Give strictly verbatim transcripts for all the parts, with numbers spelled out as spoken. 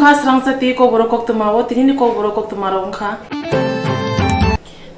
Kha srangsa tei kokborok koktwma o tinini kokborok koktwma rok wngkha.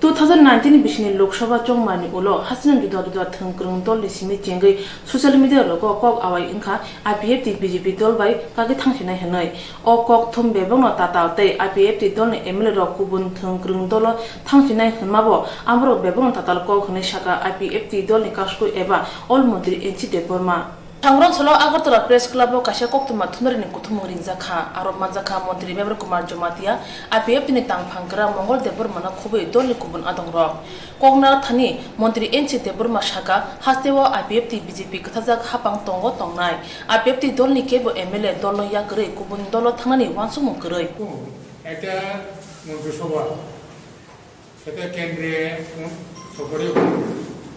Two thousand nineteen bisini Lok Sabha chongmani ulo hasinam juda juda thwng kwrwng dolni simi chengwi social media rogo kok awai wngkha I P F T B J P dol bai kagwi thangsinai hwnwi. O kok thum bebakno tatal tei I P F T dolni M L A rok kubun thwng kwrwng dolo thangsinai hwnmabo amorok bebakno tatal kok hwnwi sakha I P F T dolni kasku eba All Montri N C Debbarma. Thangronsalo Agartala Press Club o kaisa koktwma thunarini kuthumung ringjakha. Aro manjakha Montri Mevar Kumar Jamatia, I P F T ni tangphang gra Mongol Debbarmano khubui dolni kubun adongrok. Kokna thani Montri N C Debbarma sakha, hasteo I P F T B J P kwthajak hapang tongo tongnai. I P F T dolni kebo M L A dolno yakwrwi kubun dolo thangnani uansukmung kwrwi. Ekta Montri Sabha সেটা কেন্দ্রে সরকারি হোক,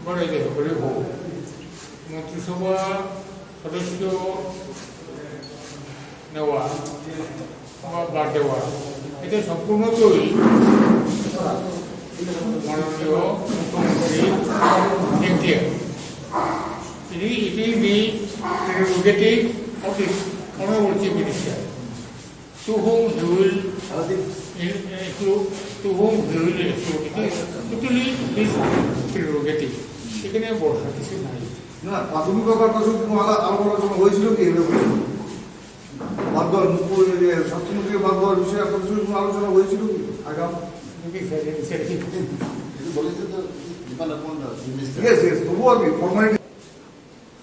বড় যে সরকারি হোক, মন্ত্রিসভা সদস্য নেওয়া বা বাদ দেওয়া, এটা সম্পূর্ণতই মাননীয় মুখ্যমন্ত্রীর এখতিয়ার। It is, it is the prerogative of the honorable chief minister. To whom he will include, to whom he will include, it is totally his prerogative. এখানে বলার কিছু নাই। না, প্রাথমিক ব্যাপার কিছু কোনো আলা-, আলাপ আলোচনা হয়েছিল কি এ ব্যাপারে? বাদ দেওয়ার, মুখ্য-, এ, স্বাস্থ্যমন্ত্রীকে বাদ দেওয়ার বিষয়ে আপনার কিছু কোনো আলোচনা হয়েছিল কি? আগাম? Yes, yes, তবুও আর কি, formality।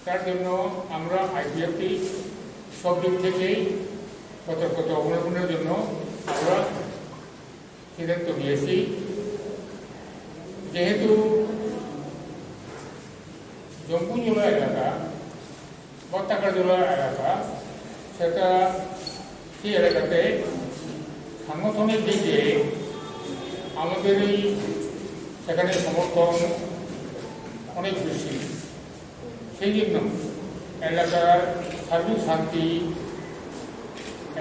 তার জন্য আমরা আইপিএফটি সব দিক থেকেই সতর্কতা অবলম্বনের জন্য আমরা সিদ্ধান্ত নিয়েছি। যেহেতু জম্বুজলা এলাকা বা টাকারজলা এলাকা, সেটা সেই এলাকাতে সাংগঠনিক দিক দিয়ে আমাদেরই সেখানে সমর্থন অনেক বেশি। সেই জন্য এলাকার সার্বিক শান্তি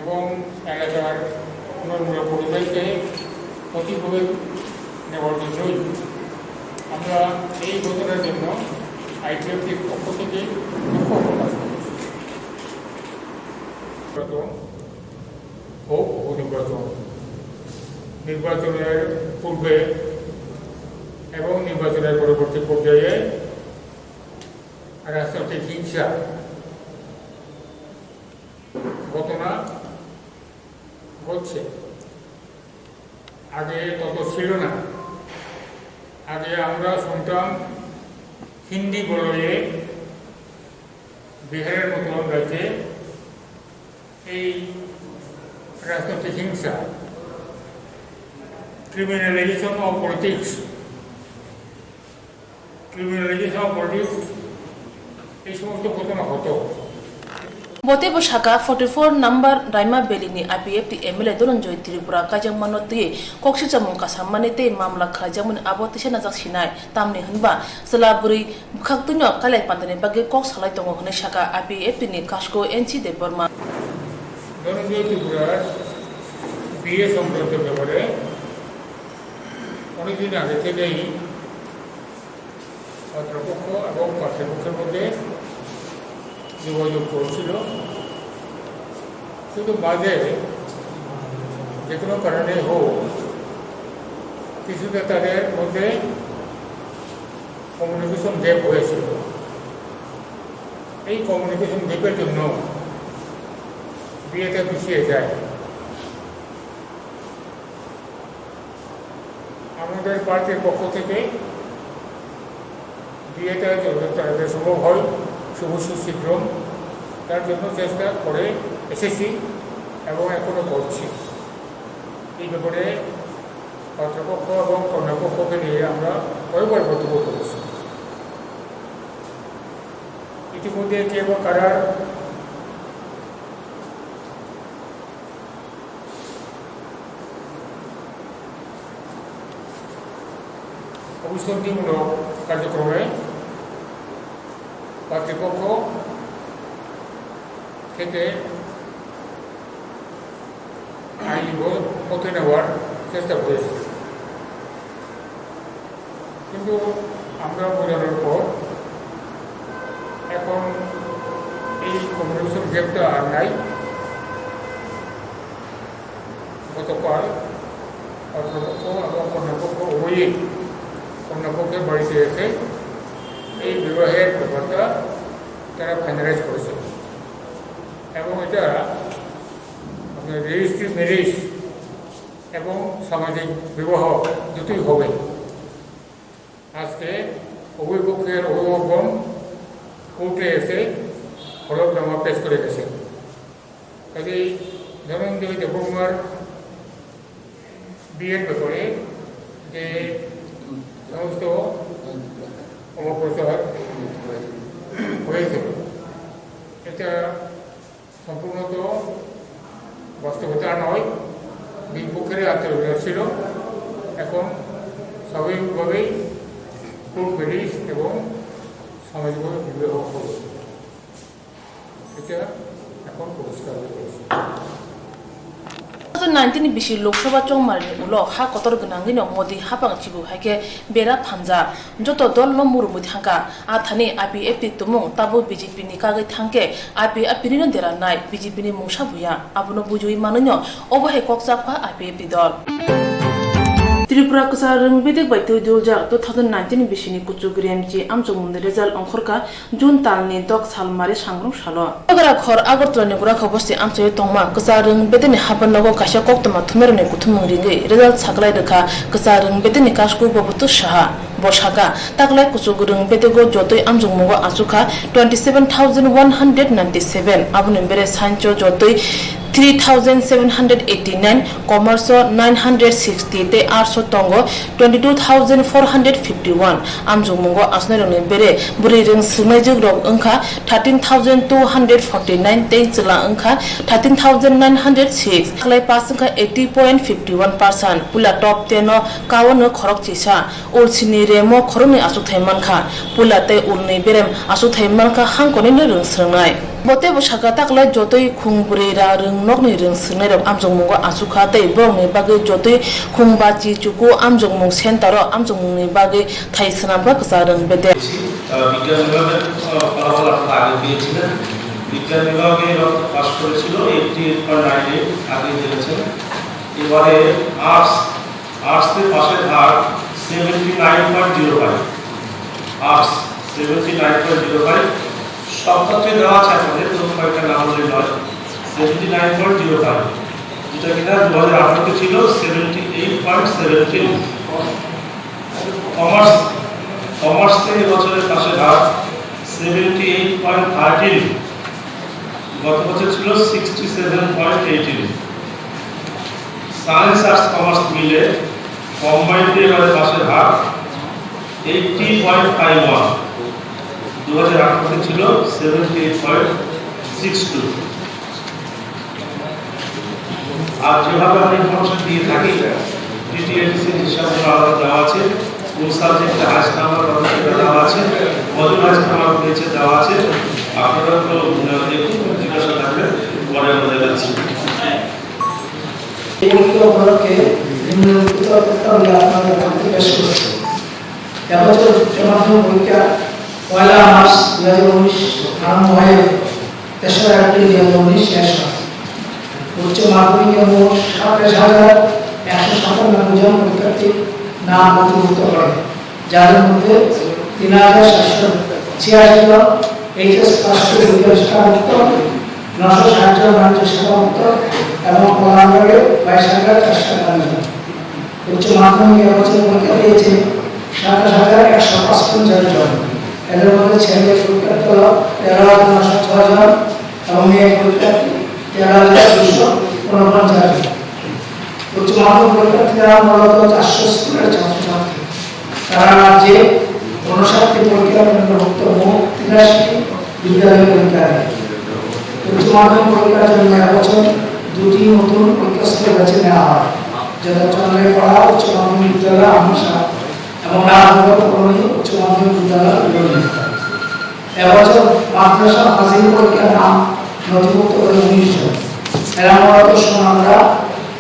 এবং এলাকার উন্নয়নমূলক পরিবেশকে সঠিকভাবে নেওয়ার জন্যই আমরা এই ঘটনার জন্য আইপিএফটির পক্ষ থেকে দুঃখ প্রকাশ করেছি। নির্বাচন হোক, উপনির্বাচন, নির্বাচনের পূর্বে এবং নির্বাচনের পরবর্তী পর্যায়ে রাজনৈতিক হিংসা ঘটনা ঘটছে। আগে তত ছিল না। আগে আমরা শুনতাম হিন্দি বলয়ে বিহারের মতন রাজ্যে এই রাজনৈতিক হিংসা, criminalization of politics, criminalization of politics, এই সমস্ত ঘটনা হতো। Bo teibo sakha, forty four number Raima Valley ni I P F T M L A Dhananjoy Tripura kaijakmano twiwi koksichamung kasammani tei mamla khlaijakmani abo tisa najak sinai, tamni hwnba chwla bwrwi bwkhaktwino kailai pandani bagwi kok salai tongo hwnwi sakha I P F T ni kasku N C Debbarma. Dhananjay ত্রিপুরার বিএ সংক্রান্ত ব্যাপারে অনেকদিন আগে থেকেই পাত্রপক্ষ এবং পাত্রপক্ষের মধ্যে যোগাযোগ চলছিল। কিন্তু মাঝে যে কোনো কারণে হোক, কিছুটা তাদের মধ্যে কমিউনিকেশন গ্যাপ হয়েছিল। এই কমিউনিকেশন গ্যাপের জন্য বিয়েটা পিছিয়ে যায়। আমাদের পার্টির পক্ষ থেকে বিয়েটা যত তাড়াতাড়ি সম্ভব হয়, শুভ সুশীঘ্রম, তার জন্য চেষ্টা করে এসেছি এবং এখনো করছি। এই ব্যাপারে পাত্রপক্ষ এবং কন্যাপক্ষকে নিয়ে আমরা কয়েকবার বৈঠকও করেছি। ইতিমধ্যে কে বা কারা অভিসন্ধিমূলক কার্যক্রমে পাত্রপক্ষ থেকে আইনি ব-, পথে নেওয়ার চেষ্টা করেছে। কিন্তু আমরা বোঝানোর পর এখন এই কমিউনিকেশন গ্যাপটা আর নাই। গতকাল পাত্রপক্ষ এবং কন্যাপক্ষ উভয়ই কন্যাপক্ষের বাড়িতে এসে এই বিবাহের ব্যাপারটা তারা ফাইনালাইজ করেছে। এবং এটা আপনার রেজিস্ট্রি ম্যারেজ এবং সামাজিক বিবাহ দুটোই হবে। আজকে উভয় পক্ষের অভিভাবকগণ কোর্টে এসে হলফনামা পেশ করে গেছেন। কাজেই ধনঞ্জয় দেববর্মার বিয়ের ব্যাপারে যে সমস্ত অপপ্রচার হয়েছে, এটা সম্পূর্ণত বাস্তবতা নয়। দুই পক্ষেরই আত্মীয় ছিল। এখন স্বাভাবিকভাবেই কোর্ট ম্যারেজ এবং সামাজিকভাবে বিবাহ হবে। এটা এখন পরিষ্কার হয়ে গেছে। Twenty nineteen bisi Lok Sabha chongmani ulo ha kotor gwnangwino Modi hapang chibu hai khe bera phamjak. Joto dol no murumwi thangkha. A thani I P F T tumung tabuk B J P ni kagwi thangkhe I P F T ni no derannai, B J P ni mungsa buya. Abono bujiwi manwino obo hai kok chapkha I P F T dol. Tripura kwchar rwng bedek bai twi duljak. Two thousand nineteen bisi ni kuchuk remchi amchokmungni result ongkhorkha June talni dok sal mari sangrung salo. Nagra khor Agartala ni Gurakha bosti amchai tongma kwchar rwng bedeni haban nogo kaisa koktwma thumeroni kuthumung ringwi result saklai rwkha kwchar rwng bedeni kasku Bobotu Saha. Bo sakha, taklai kuchuk rwng bedego jotoi amjokmungo achukha twenty seven thousand one hundred ninety seven, aboni bere science o jotoi three thousand seven hundred eighty nine, commerce o nine hundred sixty tei arts o tongo twenty two thousand four hundred fifty one. Amjokmungo asnairokni bere bwrwi rwng swrwngnaijwkrok wngkha thirteen thousand two hundred forty nine tei chwla wngkha thirteen thousand nine hundred six. Taklai pass wngkha eighty point fifty one percent. Puila top ten o Kaono khorok chisa, ulsini remo khoroknwi achukthai mankha, puila tei ulni berem achukthai mankha hangkornino rwng swrwngnai. Bo teibo sakha, taklai jotoi khung bwrwi ra rwng nokni rwng swrwngnairok amjokmungo achukha tei borokni bagwi jotoi khung bachi chuku amjokmung centre-o amjokmungni bagwi thai swnamkha kwchar rwng bedek. আহ, বিজ্ঞান বিভাগের, আহ, ফলাফল আপনারা আগে পেয়েছিলেন। বিজ্ঞান বিভাগে এবার pass করেছিল eighty eight point nine eight, আগে জেনেছেন। এবারে আর্টস, আর্টসে পাসের হার seventy nine point zero five, arts seventy nine point zero five. সব ক্ষেত্রে দেওয়া আছে আপনাদের, কোনো কয়েকটা না বললেই নয়। Seventy nine point zero five, যেটা কিনা দু হাজার আঠারোতে ছিল seventy eight point seven three. Commerce, কমার্সে এবছরের পাসের হার সেভেন্টি এইট পয়েন্ট থার্টিন, গত বছর ছিল sixty seven point eighteen. Science, arts, commerce মিলে কম্বাইন্ডে এবারে পাসের হার এইটটি পয়েন্ট ফাইভ ওয়ান, দু হাজার আঠারোতে ছিল seventy eight point six two. আর যেভাবে আমরা ইনফরমেশন দিয়ে থাকি, টিটিএডিসি হিসাবে আলাদা দেওয়া আছে, কোন সাবজেক্টে হায়েস্ট নাম্বার পাবে সেটা দেওয়া আছে, মডিউল হায়েস্ট নাম্বার পেয়েছে দেওয়া আছে। আপনারা তো, আহ, দেখুন, জিজ্ঞাসা থাকলে পরে আমরা জানাচ্ছি। এই পরীক্ষা উপলক্ষে নিম্নলিখিত তথ্যাবলী আপনাদের মধ্যে পেশ করছি। এবছর উচ্চ মাধ্যমিক পরীক্ষা পয়লা মার্চ দুই হাজার উনিশ আরম্ভ হয়ে তেসরা এপ্রিল দুই হাজার উনিশ শেষ হয়। উচ্চ মাধ্যমিকে মোট সাতাশ হাজার একশো সাতানব্বই জন পরীক্ষার্থী নাম নথিভুক্ত করে, যাদের মধ্যে তিন হাজার সাতশো ছিয়াশি জন এইচএস পাস করে বিদ্যালয় শিক্ষামুক্ত, নশো ষাট জন বাণিজ্য শিক্ষামুক্ত এবং কলা বিভাগে বাইশ হাজার চারশো একান্ন জন। উচ্চ মাধ্যমিক এবছর পরীক্ষা দিয়েছে সাতাশ হাজার একশো পঞ্চাশ জন। এদের মধ্যে ছেলে পরীক্ষার্থী হল তেরো হাজার নশো ছয় জন এবং মেয়ে পরীক্ষার্থী তেরো হাজার দুশো ঊনপঞ্চাশ জন। উচ্চ মাধ্যমিক পরীক্ষার্থীরা মূলত চারশো স্কুলের ছাত্রছাত্রী। তারা রাজ্যে ঊনষাটটি পরীক্ষা কেন্দ্রভুক্ত মোট তিরাশিটি বিদ্যালয়ে পরীক্ষা দেয়। উচ্চ মাধ্যমিক পরীক্ষার জন্য এবছর দুটি নতুন পরীক্ষাস্থল বেছে নেওয়া হয়, যথা চন্দ্রকোনা উচ্চ মাধ্যমিক বিদ্যালয় আমনশা এবং রাজনগর কলোনি উচ্চ মাধ্যমিক বিদ্যালয় বিলোনিয়া। এবছর মাদ্রাসা হাজির পরীক্ষার নাম নথিভুক্ত করে উনিশ জন। এরা মূলত সোনামুড়া,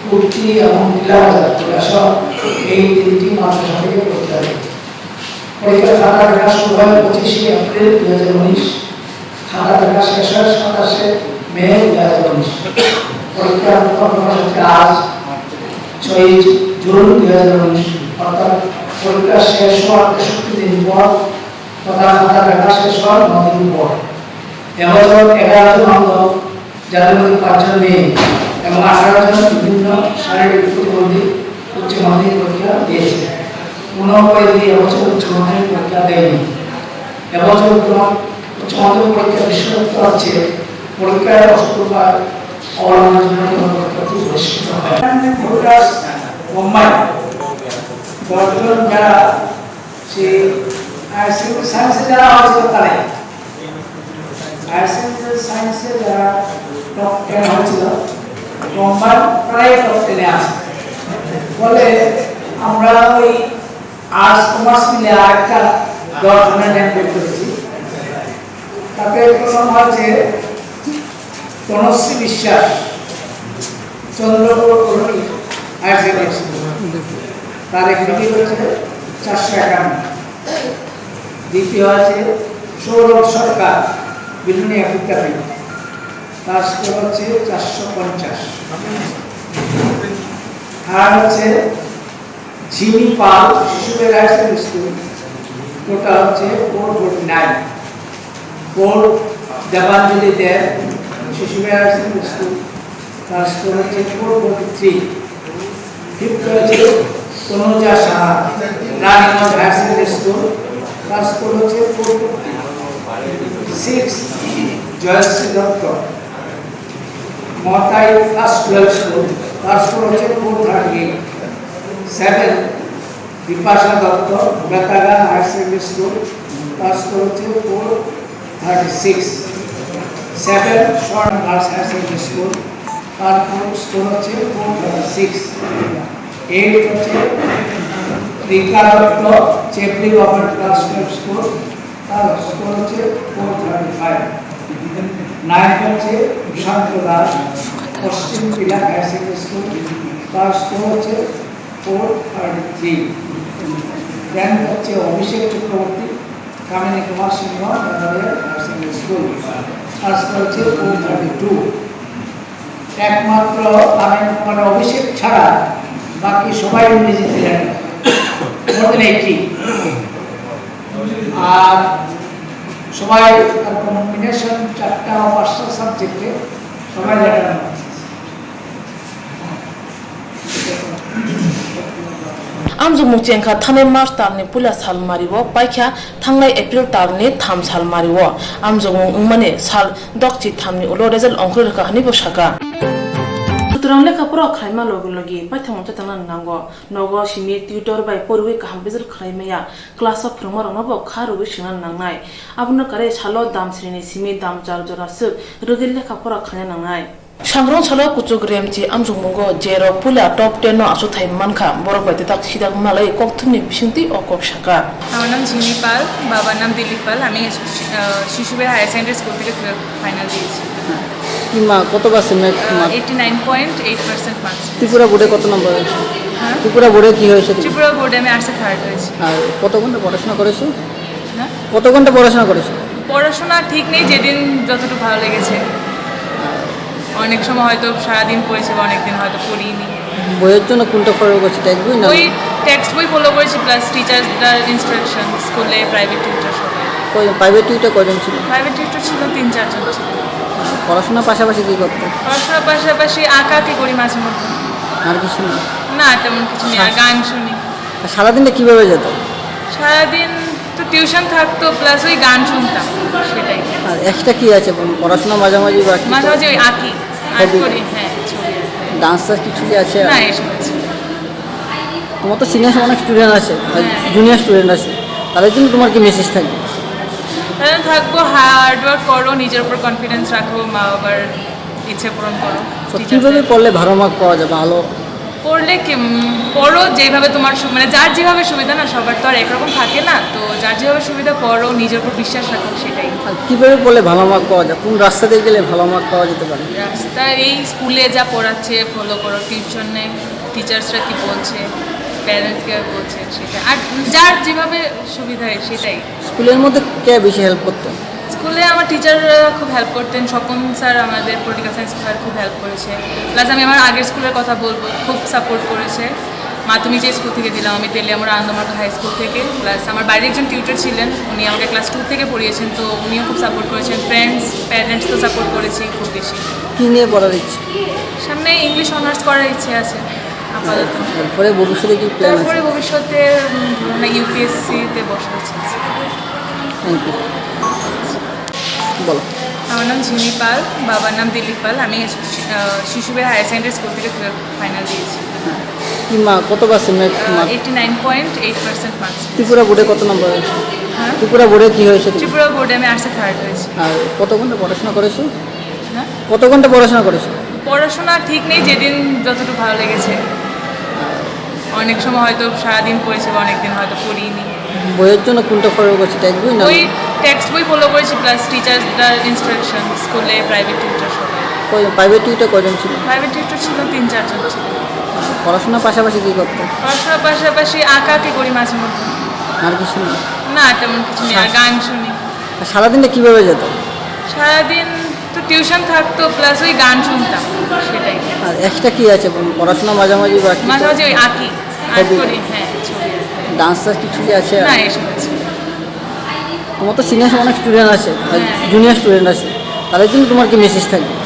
কুর্তি এবং টিলাবাজার জেলা সহ এই তিনটি মাদ্রাসা থেকে পরীক্ষা দেয়। পরীক্ষার খাতা দেখা শুরু হয় পঁচিশে এপ্রিল দুই হাজার উনিশ। খাতা দেখা শেষ হয় সাতাশে মে দুই হাজার উনিশ। পরীক্ষার প্রথম প্রকাশ হচ্ছে আজ। ছয় জুন দুই হাজার উনিশ, অর্থাৎ পরীক্ষা শেষ হওয়ার তেষট্টি দিন পর তথা খাতা দেখা শেষ হওয়ার ন দিন পর। এবছর এগারো জন অন্ধ, যাদের মধ্যে পাঁচজন মেয়ে এবং আঠারো জন বিভিন্ন শারীরিক প্রতিবন্ধী উচ্চ মাধ্যমিক পরীক্ষা দিয়েছে। কোনো কয়েকটি এবছর উচ্চ মাধ্যমিক পরীক্ষা দেয়নি। এবছর উচ্চ মাধ্যমিক পরীক্ষা বিশেষত্ব হচ্ছে পরীক্ষায় অসততা অবলম্বনের জন্য কোনো পরীক্ষার্থী বহিষ্কৃত হয়। ভোটার্স বোম্বাই দশজন যারা সেই হায়ার সেকেন্ডারি সায়েন্সে যারা হয়েছিল তারাই। হায়ার সেকেন্ডারি সায়েন্সে যারা টপ টেন হয়েছিল, বোম্বাই তারাই টপ টেনে আসে। ফলে আমরা ওই আর্টস কমার্স মিলে আরেকটা দশ ধরনের র্যাঙ্ক বের করেছি। তাতে প্রথম হয়েছে Tanushree Biswas, Chandrapur colony higher secondary school. তার এখানে হচ্ছে চারশো একান্ন। দ্বিতীয় আছে সৌরভ সরকার, বিলুনিয়া বিদ্যাপীঠ। তার স্কোর হচ্ছে চারশো পঞ্চাশ। থার্ড হচ্ছে Jimi Pal, Shishu higher secondary school, total হচ্ছে four forty nine. Fourth Debanjali Deb, Shishu higher secondary school, তার স্কোর হচ্ছে ফোর ফোরটি থ্রি। ফিফথ হচ্ছে Tanuja Saha, Raniganj higher secondary school, তার স্কোর হচ্ছে four forty six. Joyshree Dutta, Matai class twelve school, তার স্কোর হচ্ছে four thirty eight. Seven, Bipasha Dutta, Betaga higher secondary school, তার score হচ্ছে four thirty six. Seven, Swarna girls higher secondary school, তার score হচ্ছে four thirty six. Eight হচ্ছে রিকা দত্ত, চেপলি গভর্নমেন্ট ক্লাস টুয়েলভ স্কুল, তার score হচ্ছে ফোর থার্টি ফাইভ। নাইন হচ্ছে সুশান্ত দাস, পশ্চিম টিলা হায়ার সেকেন্ডারি স্কুল, তার স্কোর হচ্ছে ফোর থার্টি থ্রি। টেন হচ্ছে অভিষেক চক্রবর্তী, কামিনী কুমার সিংহ মেমোরিয়াল হায়ার সেকেন্ডারি স্কুল, তার স্কোর হচ্ছে ফোর থার্টি টু। একমাত্র আমি, মানে, অভিষেক ছাড়া বাকি সবাই ইংরেজিতে লেটার, more than eighty। আর সবাই, আর কম্বিনেশন চারটা বা পাঁচটা সাবজেক্টে সবাই letter. Amjokmung chengkha thani March talni puila sal mario paikha thangnai April talni tham sal mario. Amjokmung wngmani sal dokchi thamni ulo result ongkhorwi rwkha hwnwibo sakha. Sutrang lekha pora khlaima logi logi paithakmung chatangna nango. Nogo simi tutor bai poriwi kaham result khlai maya. Class o phwrwngmarokno bo kha rwui swngna nangnai. Abono kwrwi salo dam srini simi dam char jora swk rwgwi lekha pora khlaina nangnai. Sangrong salo kuchuk Remchi amjokmungo jerok puila top ten no achukthai mankha, borok bai twtak sidak malai kokthumni bisingtwi o kok sakha. আমার নাম জিমি পাল, বাবার নাম দিলীপ পাল। আমি, আহ, Shishu Bihar higher secondary school থেকে twelve final দিয়েছি। কি মা, কত পার্সেন্ট ম্যাথ আহ, mark? Eighty nine point eight percent marks. Tripura বোর্ডে কত নম্বর হয়েছে? হ্যাঁ? ত্রিপুরা বোর্ডে কি হয়েছে তোমার? ত্রিপুরা বোর্ডে আমি আর্টসে থার্ড হয়েছি। আর কত ঘন্টা পড়াশোনা করেছো? হ্যাঁ? কত ঘন্টা পড়াশোনা করেছো? পড়াশোনা ঠিক নেই, যেদিন যতটুকু ভালো লেগেছে। অনেক সময় হয়তো সারাদিন পড়েছি বা অনেক দিন হয়তো পড়িনি। বইয়ের জন্য কোনটা ফলো করছো, টেক্সট বই না? ওই টেক্সট বই ফলো করেছি, প্লাস টিচারদের ইনস্ট্রাকশন, স্কুলে প্রাইভেট টিউটর সবাই। কই, প্রাইভেট টিউটর কয়জন ছিল? প্রাইভেট টিউটর ছিল তিন চারজন ছিল। পড়াশোনার পাশাপাশি কি করতে? পড়াশোনার পাশাপাশি আঁকাআঁকি করি মাঝে মধ্যে। আর কিছু না? না, তেমন কিছু নেই। আর গান শুনি। আর সারাদিনটা কিভাবে যেত? সারাদিন তো টিউশন থাকতো, প্লাস ওই গান শুনতাম, সেটাই। আর এক্সট্রা কি আছে? পড়াশোনা মাঝামাঝি বা কি? মাঝে মাঝে ওই আঁকি, আর্ট হবি? করি, হ্যাঁ, ছবি আঁকি। ডান্স টান্স কিছু কি আছে? না, এসব কিছু না। তোমার তো সিনিয়র অনেক স্টুডেন্ট আছে, হ্যাঁ। জুনিয়র স্টুডেন্ট আছে, তাদের জন্য তোমার কি মেসেজ থাকবে? তাদের থাকবো, হার্ড ওয়ার্ক করো, নিজের উপর কনফিডেন্স রাখো, মা বাবার ইচ্ছে পূরণ করো। তো টিচার্স কিভাবে পড়লে ভালো মার্ক পাওয়া যায়, ভালো? পড়লে কি, উম, পড়ো যেভাবে তোমার সু-, মানে, যার যেভাবে সুবিধা না, সবার তো আর একরকম থাকে না, তো যার যেভাবে সুবিধা পড়ো, নিজের উপর বিশ্বাস রাখো, সেটাই। আর কিভাবে পড়লে ভালো মার্ক পাওয়া যায়, কোন রাস্তা দিয়ে গেলে ভালো মার্ক পাওয়া যেতে পারে? রাস্তা এই স্কুলে যা পড়াচ্ছে, ফলো করো, টিউশনে টিচার্সরা কি বলছে, প্যারেন্টস কি বলছে, সেটা। আর যার যেভাবে সুবিধা হয়, সেটাই। স্কুলের মধ্যে কে বেশি হেল্প করতো? স্কুলে আমার টিচাররা খুব হেল্প করতেন। স্বপন স্যার আমাদের পলিটিক্যাল সায়েন্স স্যার খুব হেল্প করেছে। প্লাস আমি আমার আগের স্কুলের কথা বলবো, খুব সাপোর্ট করেছে। মাধ্যমিক যে স্কুল থেকে দিলাম আমি তেলিয়ামুড়া আনন্দমার্গ হাই স্কুল থেকে, প্লাস আমার বাড়ির একজন টিউটর ছিলেন, উনি আমাকে ক্লাস টু থেকে পড়িয়েছেন, তো উনিও খুব সাপোর্ট করেছেন। ফ্রেন্ডস, প্যারেন্টস তো সাপোর্ট করেছেই খুব বেশি। কি নিয়ে পড়ার ইচ্ছে? সামনে ইংলিশ অনার্স করার ইচ্ছে আছে আপাতত। তারপরে ভবিষ্যতে কি প্ল্যান আছে? তারপরে ভবিষ্যতে, উম, ধরুন না, ইউপিএসসিতে বসার ইচ্ছে আছে। Thank you. বলো। আমার নাম ঝিমি পাল, বাবার নাম দিলীপ পাল। আমি, আহ, শিশুবিহার হায়ার সেকেন্ডারি স্কুল থেকে টুয়েলভ ফাইনাল দিয়েছি। হ্যাঁ। কি মা-, কত পার্সেন্ট মার্ক তোমার? এইটি nine point eight percent marks. Tripura বোর্ডে কত নম্বর হয়েছে? হ্যাঁ? ত্রিপুরা বোর্ডে কি হয়েছে তোমার? ত্রিপুরা বোর্ডে আমি আর্টসে থার্ড হয়েছি। আর কত ঘন্টা পড়াশোনা করেছো? হ্যাঁ? কত ঘন্টা পড়াশোনা করেছো? পড়াশোনা ঠিক নেই, যেদিন যতটুকু ভালো লেগেছে। অনেক সময় হয়তো সারাদিন পড়েছি বা অনেক দিন হয়তো পড়িনি। বইয়ের জন্য কোনটা ফলো করছো, টেক্সট বই না? বই, টেক্সট বই ফলো করেছি, প্লাস টিচারদের ইনস্ট্রাকশন, স্কুলে প্রাইভেট টিউটর সবাই। কয়, প্রাইভেট টিউটর কয়জন ছিল? প্রাইভেট টিউটর ছিল তিন চারজন ছিল। পড়াশোনার পাশাপাশি কি করতে? পড়াশোনার পাশাপাশি আঁকাআঁকি করি মাঝে মধ্যে। আর কিছু না? না, তেমন কিছু নেই। আর গান শুনি। আর সারাদিনটা কিভাবে যেত? সারাদিন তো টিউশন থাকতো, প্লাস ওই গান শুনতাম, সেটাই। আর এক্সট্রা কি আছে? পড়াশোনা মাঝামাঝি বা কি? মাঝে মাঝে ওই আঁকি, আর্ট করি, হ্যাঁ, ছবি আঁকি। ডান্স টান্স কিছু কি আছে? না, এসব আছে। তোমার তো সিনিয়র অনেক স্টুডেন্ট আছে, হ্যাঁ। জুনিয়র স্টুডেন্ট আছে, তাদের জন্য তোমার কি মেসেজ থাকবে?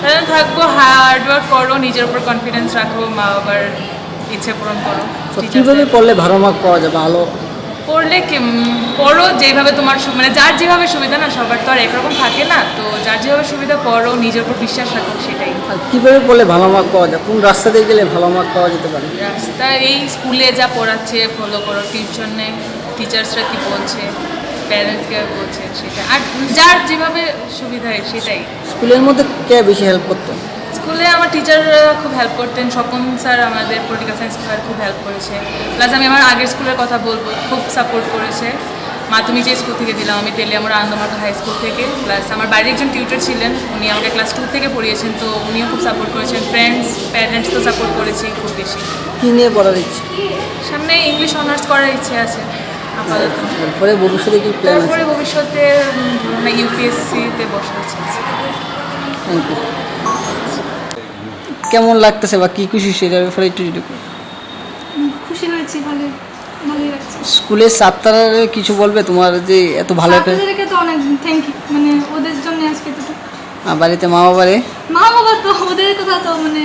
তাহলে থাকবো, হার্ড ওয়ার্ক করো, নিজের উপর কনফিডেন্স রাখো, মা বাবার ইচ্ছে পূরণ করো। তো teachers কিভাবে দের পড়লে ভালো মার্ক পাওয়া যায়, ভালো? পড়লে কি, উম, পড়ো যেভাবে তোমার সু-, মানে, যার যেভাবে সুবিধা না, সবার তো আর একরকম থাকে না। তো যার যেভাবে সুবিধা পড়ো, নিজের উপর বিশ্বাস রাখো, সেটাই। আর কিভাবে পড়লে ভালো মার্ক পাওয়া যায়, কোন রাস্তা দিয়ে গেলে ভালো মার্ক পাওয়া যেতে পারে? রাস্তা এই স্কুলে যা পড়াচ্ছে, ফলো করো, টিউশনে টিচার্সরা কি বলছে, প্যারেন্টস কে বলছে, সেটা। আর যার যেভাবে সুবিধা হয়, সেটাই। স্কুলের মধ্যে কে বেশি হেল্প করতো? স্কুলে আমার টিচাররা খুব হেল্প করতেন। স্বপন স্যার আমাদের পলিটিক্যাল সায়েন্স স্যার খুব হেল্প করেছে। প্লাস আমি আমার আগের স্কুলের কথা বলবো, খুব সাপোর্ট করেছে। মাধ্যমিক যে স্কুল থেকে দিলাম আমি, তেলিয়ামুড়া আনন্দমার্গ হাই স্কুল থেকে। প্লাস আমার বাড়ির একজন টিউটর ছিলেন, উনি আমাকে ক্লাস টু থেকে পড়িয়েছেন, তো উনিও খুব সাপোর্ট করেছেন। ফ্রেন্ডস, প্যারেন্টস তো সাপোর্ট করেছেই খুব বেশি। কি নিয়ে পড়ার ইচ্ছে? সামনে ইংলিশ অনার্স করার ইচ্ছে আছে আপাতত। তারপরে ভবিষ্যতে কি প্ল্যান আছে? তারপরে ভবিষ্যতে, উম, ধরুন না, ইউপিএসসিতে বসার ইচ্ছে আছে। Thank you. কেমন লাগতেছে বা কি খুশি, সেটার ব্যাপারে একটু যদি বলো। উম, খুশি হয়েছি, ভালোই, ভালোই লাগছে। স্কুলের ছাত্ররা কিছু বলবে তোমার যে এত ভালো একটা ছাত্রদেরকে তো অনেক থ্যাংক ইউ, মানে, ওদের জন্য আজকে তো। আর বাড়িতে মা বাবারে? মা বাবা তো ওদের কথা তো, মানে,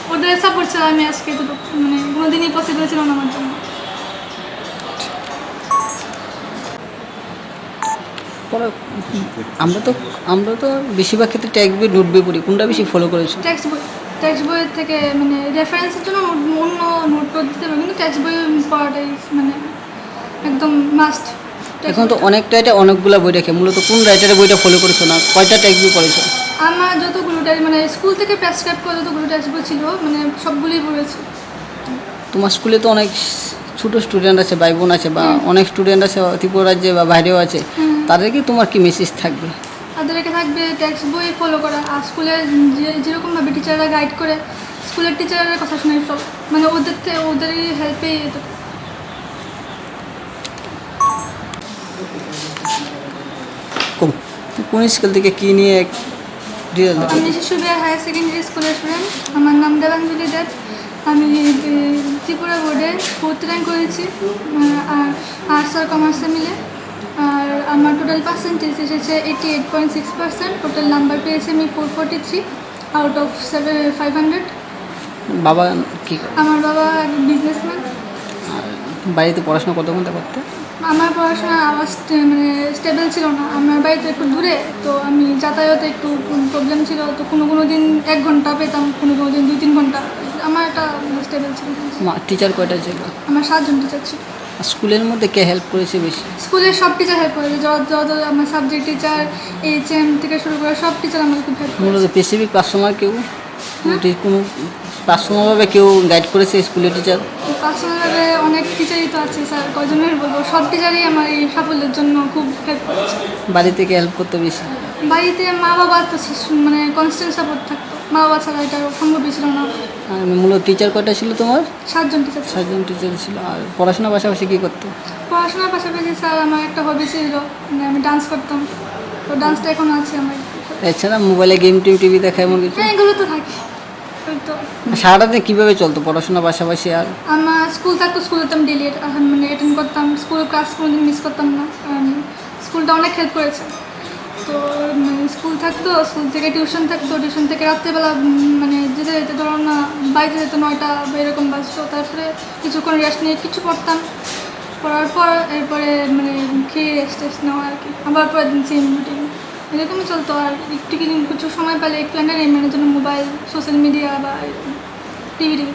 ওদের সাপোর্ট ছাড়া আমি আজকে তো, মানে, কোনোদিনই পসিবল ছিল না আমার জন্য। পরে আমরা তো, আমরা তো বেশিরভাগ ক্ষেত্রে টেক্সট বই, নোট বই পড়ি, কোনটা বেশি ফলো করেছো? টেক্সট বই, টেক্সট বইয়ের থেকে, মানে, রেফারেন্সের জন্য নোট, অন্য নোট টোট দিতে পারি, কিন্তু টেক্সট বই পড়াটাই, মানে, একদম মাস্ট। এখন তো অনেক রাইটার অনেকগুলা বই রাখে, মূলত কোন রাইটারের বইটা ফলো করেছো না কয়টা টেক্সট বই পড়েছো? আমার যতগুলো টেক্সট, মানে, স্কুল থেকে প্রেসক্রাইব করা যতগুলো টেক্সট বই ছিল, মানে, সবগুলোই পড়েছি। তোমার স্কুলে তো অনেক ছোট স্টুডেন্ট আছে, ভাই বোন আছে, বা হুম। অনেক স্টুডেন্ট আছে ত্রিপুরা রাজ্যে বা বাইরেও আছে, হুম। তাদেরকে তোমার কি মেসেজ থাকবে? তাদেরকে থাকবে টেক্সট বই ফলো করা, আর স্কুলে যে, যেরকমভাবে টিচাররা গাইড করে, স্কুলের টিচাররা কথা শুনে সব, মানে, ওদের থে-, ওদেরই হেল্পেই এত। কোন, কোন স্কুল থেকে কি নিয়ে ডিটেইলস? আমি শিশুবিহার হায়ার সেকেন্ডারি স্কুলের স্টুডেন্ট। আমার নাম দেবাঞ্জলি দেব। আমি, এ, ত্রিপুরা বোর্ডে ফোর্থ র্যাঙ্ক করেছি, আহ, আর আর্টস আর কমার্সে মিলে। আর আমার টোটাল পার্সেন্টেজ এসেছে eighty eight point six percent. Total number পেয়েছি আমি four forty three out of seven, five hundred. বাবা কি করে? আমার বাবা বিজনেসম্যান। আর বাড়িতে পড়াশোনা কত ঘন্টা করতে? আমার পড়াশোনার আওয়াজ স্টে-, মানে, স্টেবল ছিল না। আমার বাড়ি তো একটু দূরে, তো আমি যাতায়াতে একটু প্রবলেম ছিল। তো কোনো কোনো দিন এক ঘন্টা পেতাম, কোনো কোনো দিন দুই তিন ঘন্টা। আমার একটা স্টেবল ছিল না। মা, টিচার কয়টা ছিল? আমার সাতজন টিচার ছিল। আর স্কুলের মধ্যে কে হেল্প করেছে বেশি? স্কুলের সব টিচার হেল্প করেছে, যত, যত আমার সাবজেক্ট টিচার, এইচএম থেকে শুরু করে সব টিচার আমাকে খুব হেল্প করেছে। মূলত স্পেসিফিক পার্সোনাল কেউ? হুম? কোনো পার্সোনালভাবে কেউ গাইড করেছে স্কুলের টিচার? পার্সোনালভাবে অনেক টিচারই তো আছে স্যার, কয়জনের বলবো, সব টিচারই আমার এই সাফল্যের জন্য খুব হেল্প করেছে। বাড়ি থেকে হেল্প করতে বেশি? বাড়িতে মা বাবা তো সে-, মানে কনস্ট্যান্ট সাপোর্ট থাকতো, মা বাবা ছাড়া এটা সম্ভবই ছিল না। আর মূলত টিচার কয়টা ছিল তোমার? সাতজন টিচার ছিল। সাতজন টিচার ছিল। আর পড়াশোনার পাশাপাশি কি করতে? পড়াশোনার পাশাপাশি স্যার আমার একটা হবি ছিল, মানে আমি ডান্স করতাম, তো ডান্সটা এখন আছে আমার। এছাড়া মোবাইলে গেম টেম, টিভি দেখা এমন কিছু? হ্যাঁ, এগুলো তো থাকে। ওই তো। সারাটা দিন কীভাবে চলতো পড়াশোনার পাশাপাশি? আর আমার স্কুল থাকতো, স্কুল যেতাম ডেলি, মানে অ্যাটেন্ড করতাম, স্কুল ক্লাস কোনোদিন মিস করতাম না। কারণ স্কুলটা অনেক হেল্প করেছে। তো মানে স্কুল থাকতো, স্কুল থেকে টিউশন থাকতো, টিউশন থেকে রাত্রেবেলা উম, মানে যেতে যেতে ধরো না, বাড়িতে যেতে নয়টা বা এরকম বাজতো। তারপরে কিছুক্ষণ রেস্ট নিয়ে কিছু পড়তাম, পড়ার পর এরপরে মানে খেয়ে রেস্ট টেস্ট নেওয়া আর কি। আবার পরের দিন সেম রুটিন, এরকমই চলতো। আর একটু কিছু কিছু সময় পেলে একটু এন্টারটেনমেন্টের জন্য মোবাইল, সোশ্যাল মিডিয়া বা টিভি টিভি।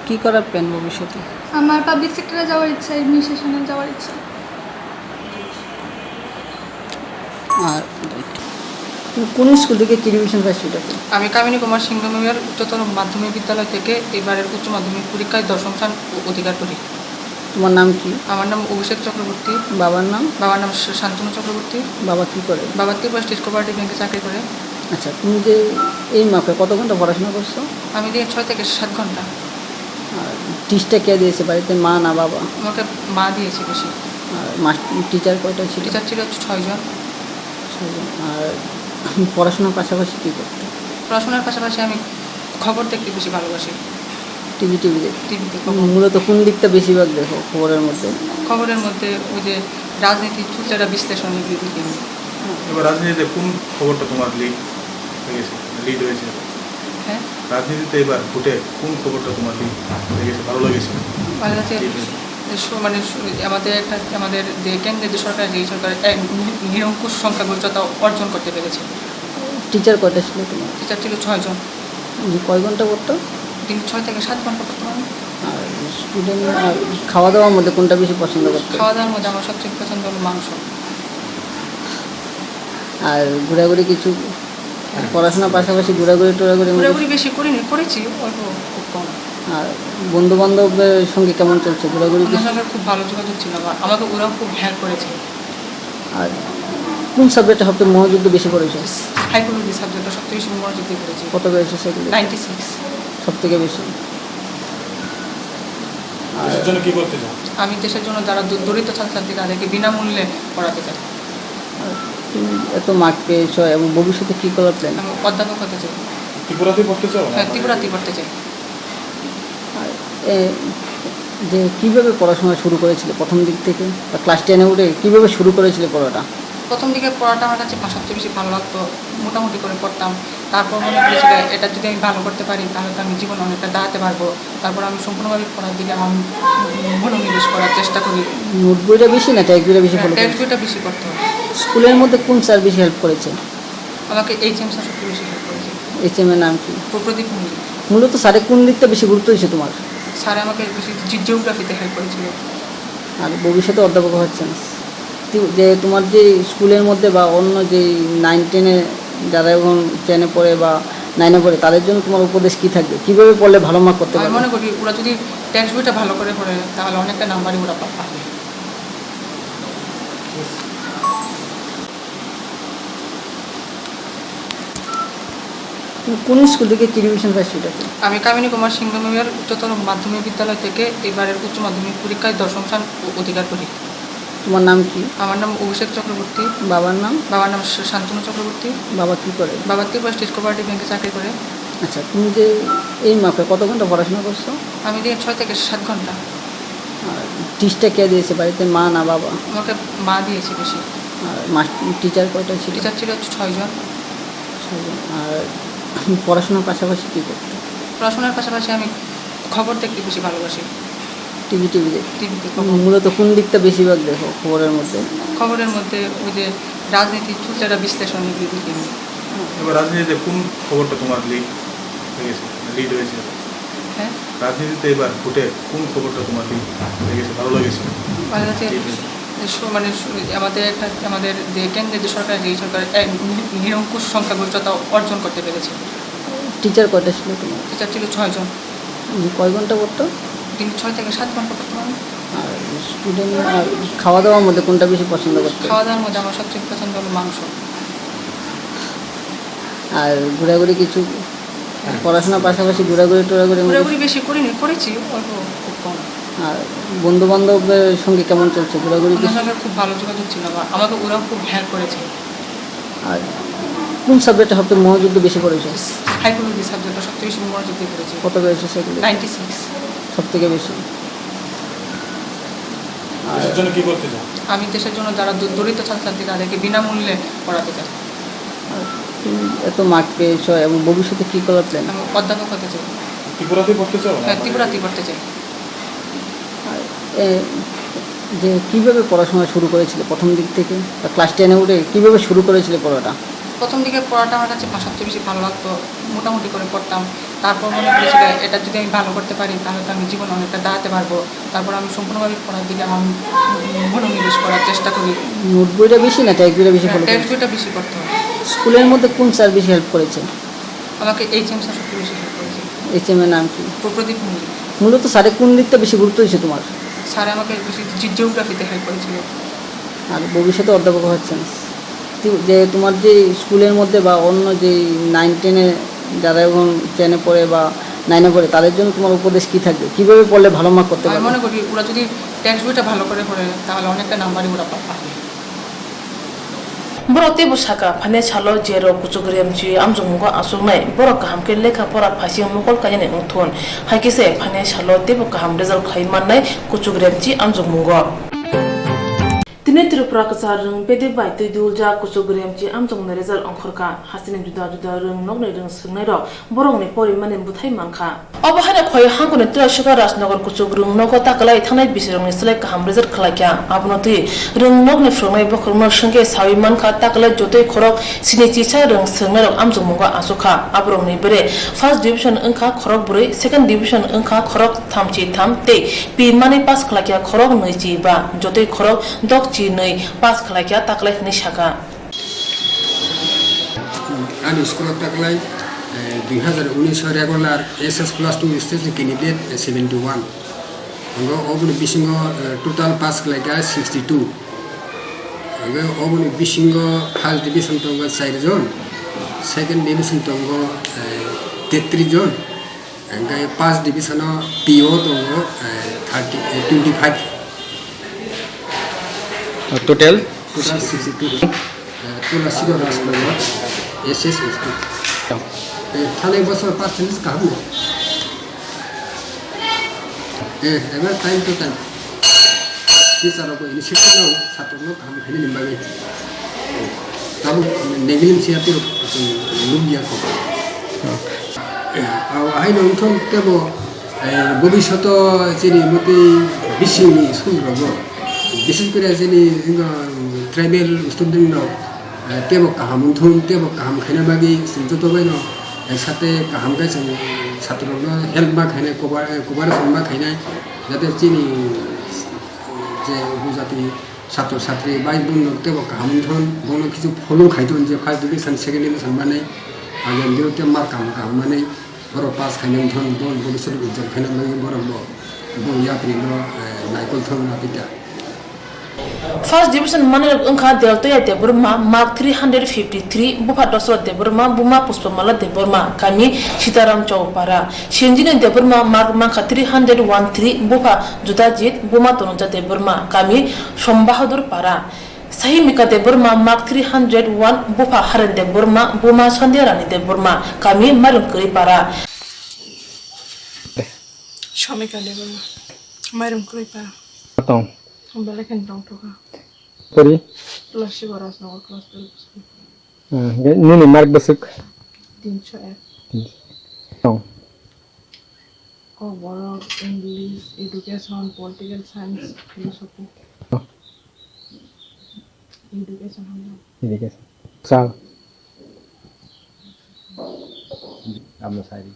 কি করার প্ল্যান ভবিষ্যতে? আমার পাবলিক সেক্টরে যাওয়ার ইচ্ছা, অ্যাডমিনিস্ট্রেশনে যাওয়ার ইচ্ছা। আর তুমি কোন স্কুল থেকে কি ডিভিশন পাইছো এটাতে? আমি কামিনী কুমার সিংহ মেমোরিয়াল উচ্চতর মাধ্যমিক বিদ্যালয় থেকে এবারের উচ্চ মাধ্যমিক পরীক্ষায় দশম স্থান অ-, অধিকার করি। তোমার নাম কি? আমার নাম অভিষেক চক্রবর্তী। বাবার নাম? বাবার নাম শ-, শান্তনু চক্রবর্তী। বাবা কি করে? বাবা ত্রিপুরা স্টেট কোঅপারেটিভ ব্যাংকে চাকরি করে। আচ্ছা, তুমি যে এই মাপে কত ঘন্টা পড়াশোনা করছো? আমি দিনে ছয় থেকে সাত ঘন্টা। আর টিচটা কে দিয়েছে বাড়িতে, মা না বাবা? আমাকে মা দিয়েছে বেশি। আর মাস-, টিচার কয়টা ছিল? টিচার ছিল ছয়জন। ছয়জন। আর পড়াশোনার পাশাপাশি কী করতে? পড়াশোনার পাশাপাশি আমি খবর দেখতে বেশি ভালোবাসি। টিভি, টিভি দেখতে? টিভিতে খবর। মূলত কোন দিকটা বেশিরভাগ দেখো খবরের মধ্যে? খবরের মধ্যে ওই যে রাজনীতির চুলচেরা বিশ্লেষণ এগুলো দেখি আমি। এবার রাজনীতিতে কোন খবরটা তোমার লিড হয়ে গেছে, লিড হয়েছে? হ্যাঁ? রাজনীতিতে এবার ভোটে কোন খবরটা তোমার লিড হয়ে গেছে, ভালো লেগেছে? ভালো লাগছে। লিড হয়েছে। সু-, মানে সু-, আমাদের একটা, আমাদের যে কেন্দ্রের যে সরকার, যে সরকার এক নি-, নিরঙ্কুশ সংখ্যাগরিষ্ঠতা অর্জন করতে পেরেছে। টিচার কয়টা ছিল তোমার? টিচার ছিল ছয়জন। উম, কয় ঘন্টা পড়তো? দিন ছয় থেকে সাত ঘন্টা পড়তাম আমি। আর স্টুডেন্ট, আর খাওয়া দাওয়ার মধ্যে কোনটা বেশি পছন্দ করতে? খাওয়া দাওয়ার মধ্যে আমার সবচেয়ে পছন্দ হলো মাংস। আর ঘোরাঘুরি কিছু, হ্যাঁ। পড়াশোনার পাশাপাশি ঘোরাঘুরি টোরাঘুরি এমন কিছু? ঘোরাঘুরি বেশি করিনি, করেছি অল্প, খুব কম। আর বন্ধু বান্ধবের সঙ্গে কেমন চলছে ঘোরাঘুরি? ওনার সঙ্গে খুব ভালো যোগাযোগ ছিল আমার, আমাকে ওরাও খুব হেল্প করেছে। আর কোন সাবজেক্টে সবচেয়ে মনোযোগ দিয়ে বেশি পড়েছো? সাইকোলজি সাবজেক্টটা সবচেয়ে বেশি মনোযোগ দিয়ে পড়েছি। কত পেয়েছো সাইকোলজি? Ninety six. সব থেকে বেশি। আর দেশের জন্য কি করতে চাও? আমি দেশের জন্য যারা দ-, দরিদ্র ছাত্রছাত্রী তাদেরকে বিনামূল্যে পড়াতে চাই। আর তুমি এত মার্ক পেয়েছো এবং ভবিষ্যতে কি করার প্ল্যান? আমি অধ্যাপক হতে চাই। ত্রিপুরাতেই পড়তে চাও? হ্যাঁ, ত্রিপুরাতেই পড়তে চাই। আর, এ, যে কিভাবে পড়াশোনা শুরু করেছিলে প্রথম দিক থেকে? বা ক্লাস টেনে উঠে কিভাবে শুরু করেছিলে পড়াটা? প্রথম দিকে পড়াটা আমার কাছে ভা-, সবচেয়ে বেশি ভালো লাগতো, মোটামুটি করে পড়তাম। তারপর মনে হয়েছিল, এটা যদি আমি ভালো করতে পারি, তাহলে তো আমি জীবনে অনেকটা দাঁড়াতে পারবো। তারপর আমি সম্পূর্ণভাবে পড়ার দিকে আমার মনোনিবেশ করার চেষ্টা করি। নোট বইটা বেশি না টেক্সট বইটা বেশি ফলো টেক্সট করেছো? বইটা বেশি পড়তে হয়। স্কুলের মধ্যে কোন স্যার বেশি হেল্প করেছে? আমাকে এইচ এম স্যার সবচেয়ে বেশি হেল্প করেছে। এইচ এম এর নাম কি? প্রদীপ মল্লিক। মূলত স্যারে কোন দিকটা বেশি গুরুত্ব দিয়েছে তোমার? স্যার আমাকে বেশি জি-, জিওগ্রাফিতে হেল্প করেছিল। আর ভবিষ্যতে অধ্যাপক হওয়ার চান্স? তি-, যে তোমার যে স্কুলের মধ্যে বা অন্য যে নাইন টেনে যারা এখন টেনে পড়ে বা নাইনে পড়ে, তাদের জন্য তোমার উপদেশ কি থাকবে? কিভাবে পড়লে ভালো মার্ক করতে আমি পারবে? মনে করি ওরা যদি টেক্সট বইটা ভালো করে পড়ে, তাহলে অনেকটা নাম্বারই ওরা পা-, পাবে। তুমি কোন স্কুল থেকে কি ডিভিশন পাইছো এটাতে? আমি কামিনী কুমার সিংহ মেমোরিয়াল উচ্চতর মাধ্যমিক বিদ্যালয় থেকে এবারের উচ্চ মাধ্যমিক পরীক্ষায় দশম স্থান অ-, অধিকার করি। তোমার নাম কি? আমার নাম অভিষেক চক্রবর্তী। বাবার নাম? বাবার নাম শ-, শান্তনু চক্রবর্তী। বাবা কি করে? বাবা ত্রিপুরা স্টেট কোঅপারেটিভ ব্যাংকে চাকরি করে। আচ্ছা, তুমি যে এই মাপে কত ঘন্টা পড়াশোনা করছো? আমি দিনে ছয় থেকে সাত ঘন্টা। আর টিচটা কে দিয়েছে বাড়িতে, মা না বাবা? আমাকে মা দিয়েছে বেশি। আর মাস-, টিচার কয়টা ছিল? টিচার ছিল ছয়জন। ছয়জন। আর পড়াশোনার পাশাপাশি কী করতে? পড়াশোনার পাশাপাশি আমি খবর দেখতে বেশি ভালোবাসি। টিভি, টিভি দেখতে? টিভিতে খবর। মূলত কোন দিকটা বেশিরভাগ দেখো খবরের মধ্যে? খবরের মধ্যে ওই যে রাজনীতির চুলচেরা বিশ্লেষণ এগুলো দেখি আমি। এবার রাজনীতিতে কোন খবরটা তোমার লিড হয়ে গেছে, লিড হয়েছে? হ্যাঁ? রাজনীতিতে এবার ভোটে কোন খবরটা তোমার লিড হয়ে গেছে, ভালো লেগেছে? ভালো লাগছে। লিড হয়েছে। সু-, মানে সু-, আমাদের একটা, আমাদের যে কেন্দ্রের যে সরকার, যে সরকার এক নি-, নিরঙ্কুশ সংখ্যাগরিষ্ঠতা অর্জন করতে পেরেছে। টিচার কয়টা ছিল তোমার? টিচার ছিল ছয়জন। উম, কয় ঘন্টা পড়তো? দিন ছয় থেকে সাত ঘন্টা পড়তাম আমি। আর স্টুডেন্ট, আর খাওয়া দাওয়ার মধ্যে কোনটা বেশি পছন্দ করতে? খাওয়া দাওয়ার মধ্যে আমার সবচেয়ে পছন্দ হলো মাংস। আর ঘোরাঘুরি কিছু, হ্যাঁ। পড়াশোনার পাশাপাশি ঘোরাঘুরি টোরাঘুরি এমন কিছু? ঘোরাঘুরি বেশি করিনি, করেছি অল্প, খুব কম। আর বন্ধু বান্ধবের সঙ্গে কেমন চলছে ঘোরাঘুরি? ওনার সঙ্গে খুব ভালো যোগাযোগ ছিল, বা আমাকে ওরাও খুব হেল্প করেছে। আর কোন সাবজেক্টে সবচেয়ে মনোযোগ দিয়ে বেশি পড়েছো? সাইকোলজি সাবজেক্টটা সবচেয়ে বেশি মনোযোগ দিয়ে পড়েছি। কত পেয়েছো সাইকোলজি? Ninety six. সব থেকে বেশি। আর দেশের জন্য কি করতে চাও? আমি দেশের জন্য যারা দ-, দরিদ্র ছাত্রছাত্রী তাদেরকে বিনামূল্যে পড়াতে চাই। আর তুমি এত মার্ক পেয়েছো এবং ভবিষ্যতে কি করার প্ল্যান? আমি অধ্যাপক হতে চাই। ত্রিপুরাতেই পড়তে চাও? হ্যাঁ, ত্রিপুরাতেই পড়তে চাই। আর, এ, যে কিভাবে পড়াশোনা শুরু করেছিলে প্রথম দিক থেকে? বা ক্লাস টেনে উঠে কিভাবে শুরু করেছিলে পড়াটা? প্রথম দিকে পড়াটা আমার কাছে ভা-, সবচেয়ে বেশি ভালো লাগতো, মোটামুটি করে পড়তাম। তারপর মনে হয়েছিল, এটা যদি আমি ভালো করতে পারি, তাহলে তো আমি জীবনে অনেকটা দাঁড়াতে পারবো। তারপর আমি সম্পূর্ণভাবে পড়ার দিকে আমার মনোনিবেশ করার চেষ্টা করি। নোট বইটা বেশি না টেক্সট বইটা বেশি ফলো করো? টেক্সট বইটা বেশি পড়তে হয়। স্কুলের মধ্যে কোন স্যার বেশি হেল্প করেছে? আমাকে এইচ এম স্যার সবচেয়ে বেশি হেল্প করেছে। এইচ এম এর নাম কি? প্রদীপ মল্লিক। মূলত স্যারে কোন দিকটা বেশি গুরুত্ব দিয়েছে তোমার? স্যার আমাকে বেশি জি-, জিওগ্রাফিতে হেল্প করেছিল। আর ভবিষ্যতে অধ্যাপক হচ্ছেন। কি, যে তোমার যে স্কুলের মধ্যে বা অন্য যে নাইন টেনে যারা এখন টেনে পড়ে বা নাইনে পড়ে, তাদের জন্য তোমার উপদেশ কি থাকবে? কিভাবে পড়লে ভালো মার্ক করতে আমি পারবে? মনে করি ওরা যদি টেক্সট বইটা ভালো করে পড়ে, তাহলে অনেকটা নাম্বারই ওরা পা-, পাবে। Borok teibo saka, phainai salo je rok kuchuk remchi amjokmungo achuknai, borok kaham khe lekha pora phaising mokol kainani wngthun. Hai khe se phainai salo teibo kaham result khai mannai kuchuk remchi amjokmungo. Tini Tripura kwchar rwng bede bai twi duljak kuchuk remchi amjokmani result ongkhorkha. Hasteni juda juda rwng nokni rwng swrwngnairok borokni porimani bwthai mankha. Obo haino Khowai hangkoni Tirasika Rajnagar kuchuk rwng nogo takalai thangnai bisirokni slai kaham result khlaikha. Abono twi rwng nokni phwrwngnai bokhorokno swngkhe saui mankha, takalai jotoi khorok sini chisa rwng swrwngnairok amjokmungo achukha. Aborokni bere first division wngkha khorok brwi, second division wngkha khorok thamchi tham tei pi manwi pass khlaikha khorok nwichi ba, jotoi khorok dokchi nwi pass khlaikha takalai hwnwi sakha. Ani school o taklai, eh, dui hazar unis o regular S S plus two stage ni candidate, eh, seventy one. Hwngo oboni bisingo, eh, total pass khlaikha sixty two. Hwngo oboni bisingo first division tongo char jon, second division tongo, eh, tetris jon. Hingke first division o P O tongo, eh, thirty, eh, twenty five. Total? Total sixty two. Eh, Tulasika Rajnagar S S School. Eh, thanai bosor percentage kaham no? Eh, ebar time to time. Teacher rok initiative no, satok no. Kaham khainani bagwi tabuk negligence ya tei nukya kho. Aw haino wngthok tebo, eh, bobishoto chini motwi bisingni school rogo, bises kore chini wngkha tribal student rok, eh, tebo kaham wngthok, tebo kaham khaina bagwi chwng joto baino, eh, sate kaham khe chwng satrokno help ma khainai, kobar, eh, kobar ma khainai, jate chini je upojati satro satri bai bun rok tebo kaham wngthon, bono kichu follow khaithon je first division, second division manwi, agam dio te mark kaham kaham manwi, borok pass khaina wngthon, bon bobiswt ujjwal khaina bagwi borok bo, bo yapri no, eh, naikol thon na pita. First division manwi rok wngkha Deltoya Debbarma, mark three hundred fifty three, bupha Dosrot Debbarma, buma Puspamala Debbarma, kami Sitaram Chowpara. Senjini Debbarma mark mankha three hundred one three, bupha Judajit, buma Tanuja Debbarma, kami Sombahadur Para. Sahimika Debbarma mark three hundred one, bupha Haren Debbarma, buma Sandhya Rani Debbarma, kami Mairung Kwrwi Para. Somika Debbarma, Mairung Kwrwi Para. Tong. Belai kheno tongthokha. Pori? Class six o Rajnagar class twelve school. Ah, ge-, nini mark bwswk? Tinso ek. Tinso. Oh. O borok English, education, political science, philosophy. Oh. Education hwnwi. Education. Sal? Amo sari.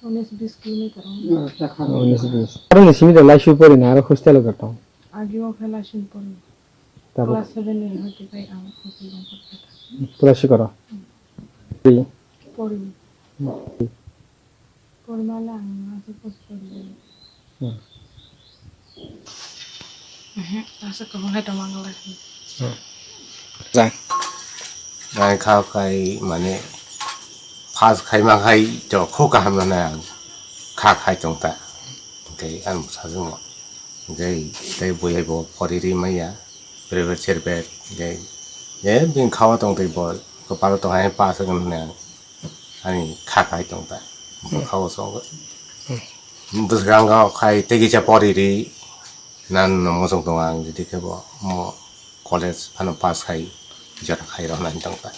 Unis bis kilometer. Unis bis. Aro ni simi da laisu pori na aro hostel o tong. Agi o khe laisu pori. Tabuk class seven ni hoite pai ang hostel o pori. Pura sikoro. Hmm. Pori. Pori. Hmm. Pori male ang ase post pori. Hmm. Mhm, asa ko hai to mangala. Hmm. Jang. Jang khao khai mane. Pass khaima khai to kho kaham no nai ang kha khai tong ta. Hwnkhe ang sajwkno hwnkhe tei bui hai bo pori ri maya private servet hwnkhe je bini kha o tong tei bo kwpalo tong hai pass wngkha hwnwi ang ani kha khai tong ta. Bo kha o song bwskango khai tei kisa pori ri nan no mosong tongo ang jodi khe bo mo college phano pass khai jora khai rw nai tong ta.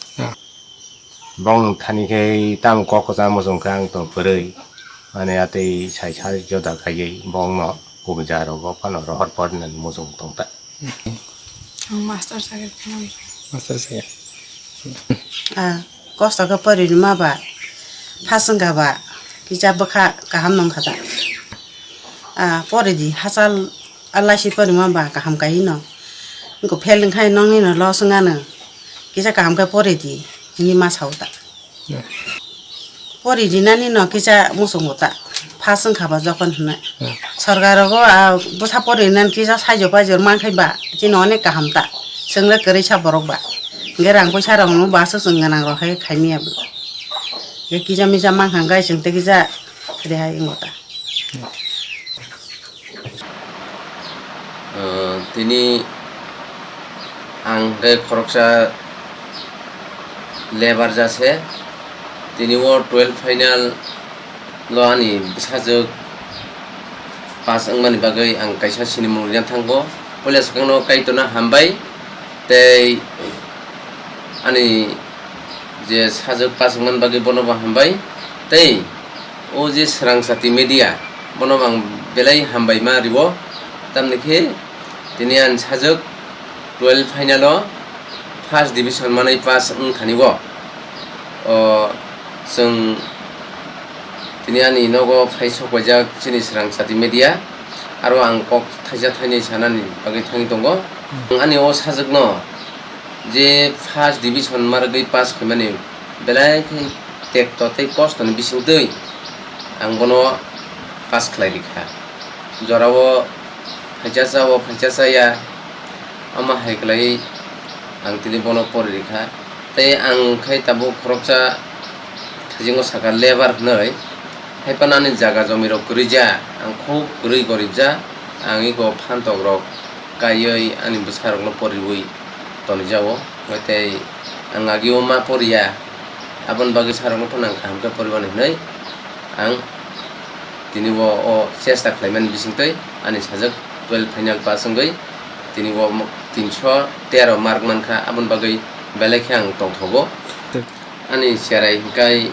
Bong thani khe tam kok kwcham muchung khe ang tong kwrwi. Mane atwi sai sai joda khaiwi bongno kubui jaga rogo phano rohor pornani muchung tong ta. Ang master sakhe phano. Master sakhe. Ah, kosto khe pori rwma ba, phaswng kha ba, kisa bwkha kaham nong kha da. Ah, pori di, hachal a laisi pori rwma ba kaham kai no. Nokho fail wngkhai nongni no loss wngano. Kisa kaham khe pori di, hwnwi ma sao ta. Pori rinani no kisa muchungo ta, pass wngkha ba jokhon hwnwi. Sorkar rogo a bwsa pori rinani kisa saijo paijor mankhai ba, chini onek kaham ta. Chwngno kwrwi sa borok ba. Hwnkhe rang poisa rok no ba se chwng gwnang rok hai khai manya bo. Hwnkhe kisa misa mankha hwnkhe chwng tei kisa rehai wngo ta. Ah, tini ang hwnkhe khoroksa labour jase, tini o twelve final o ani bwsajwk pass wngmani bagwi ang kaisa sinimung rina thango. Puila swkangno Kaitorno hambai tei ani je sajwk pass wngmani bagwi bono bo hambai tei o je Swrang Chati Media, bono bo ang belai hambai ma rwo, tamni khe tini ani sajwk twelve final o first division manwi pass wngthani o, o chwng tini ani nogo phai sok paijak chini Swrang Chati Media, aro ang kok thaisa thainwi sanani bagwi thangwi tongo. Ani o sajwkno je first division ma rwgwi pass khaimani belai khe tekto tei kostoni bisingtwi ang bono pass khlai rikha. Jorao phaisa cha o phaisa cha ya, omo hai khlai ang tini bono pori rikha. Tei ang khai tabuk khoroksa thaisingo sakha labour hwnwi, hai phano ani jaga jomiro kwrwi ja, ang khub kwrwi gorib ja, ang eko phantok rok kaiwi ani bwsarokno poriwi tonijao, hwnkhe tei ang agio ma poriya, aboni bagwi bwsarokno phano ang kaham khe poribani hwnwi ang tini o, o chesta khlaimani bisingtwi ani sajwk twelve final pass wngwi tini o mo-, tinso tero mark mankha, aboni bagwi belai khe ang tongthogo. Ani cherai hwnkhe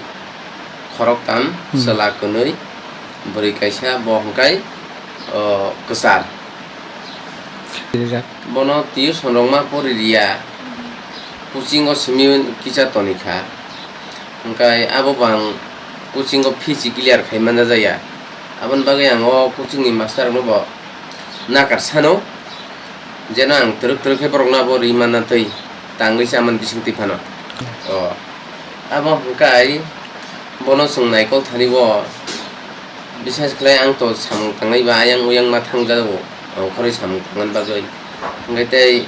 khoroktham, hmm, chwla kwnwi, bwrwi kaisa, bo hwnkhe, o, kwchar. Rijak. Bono tuition rok ma pori riya, coaching o simi kisa toni kha. Hwnkhe abo bo ang coaching o fees clear khai manja jaya. Aboni bagwi ang o coaching ni master rokno bo nakar sano, jeno ang twrwk twrwk khe borokno abo ri manna twi tangwi chamani bisingtwi phano. O, abo hwnkhe bono chwng naikol thani o, bisas khlai ang to samung tangnai ba ayang uyang ma thangjago, ang khoroi samung tangmani bagwi. Hwnkhe tei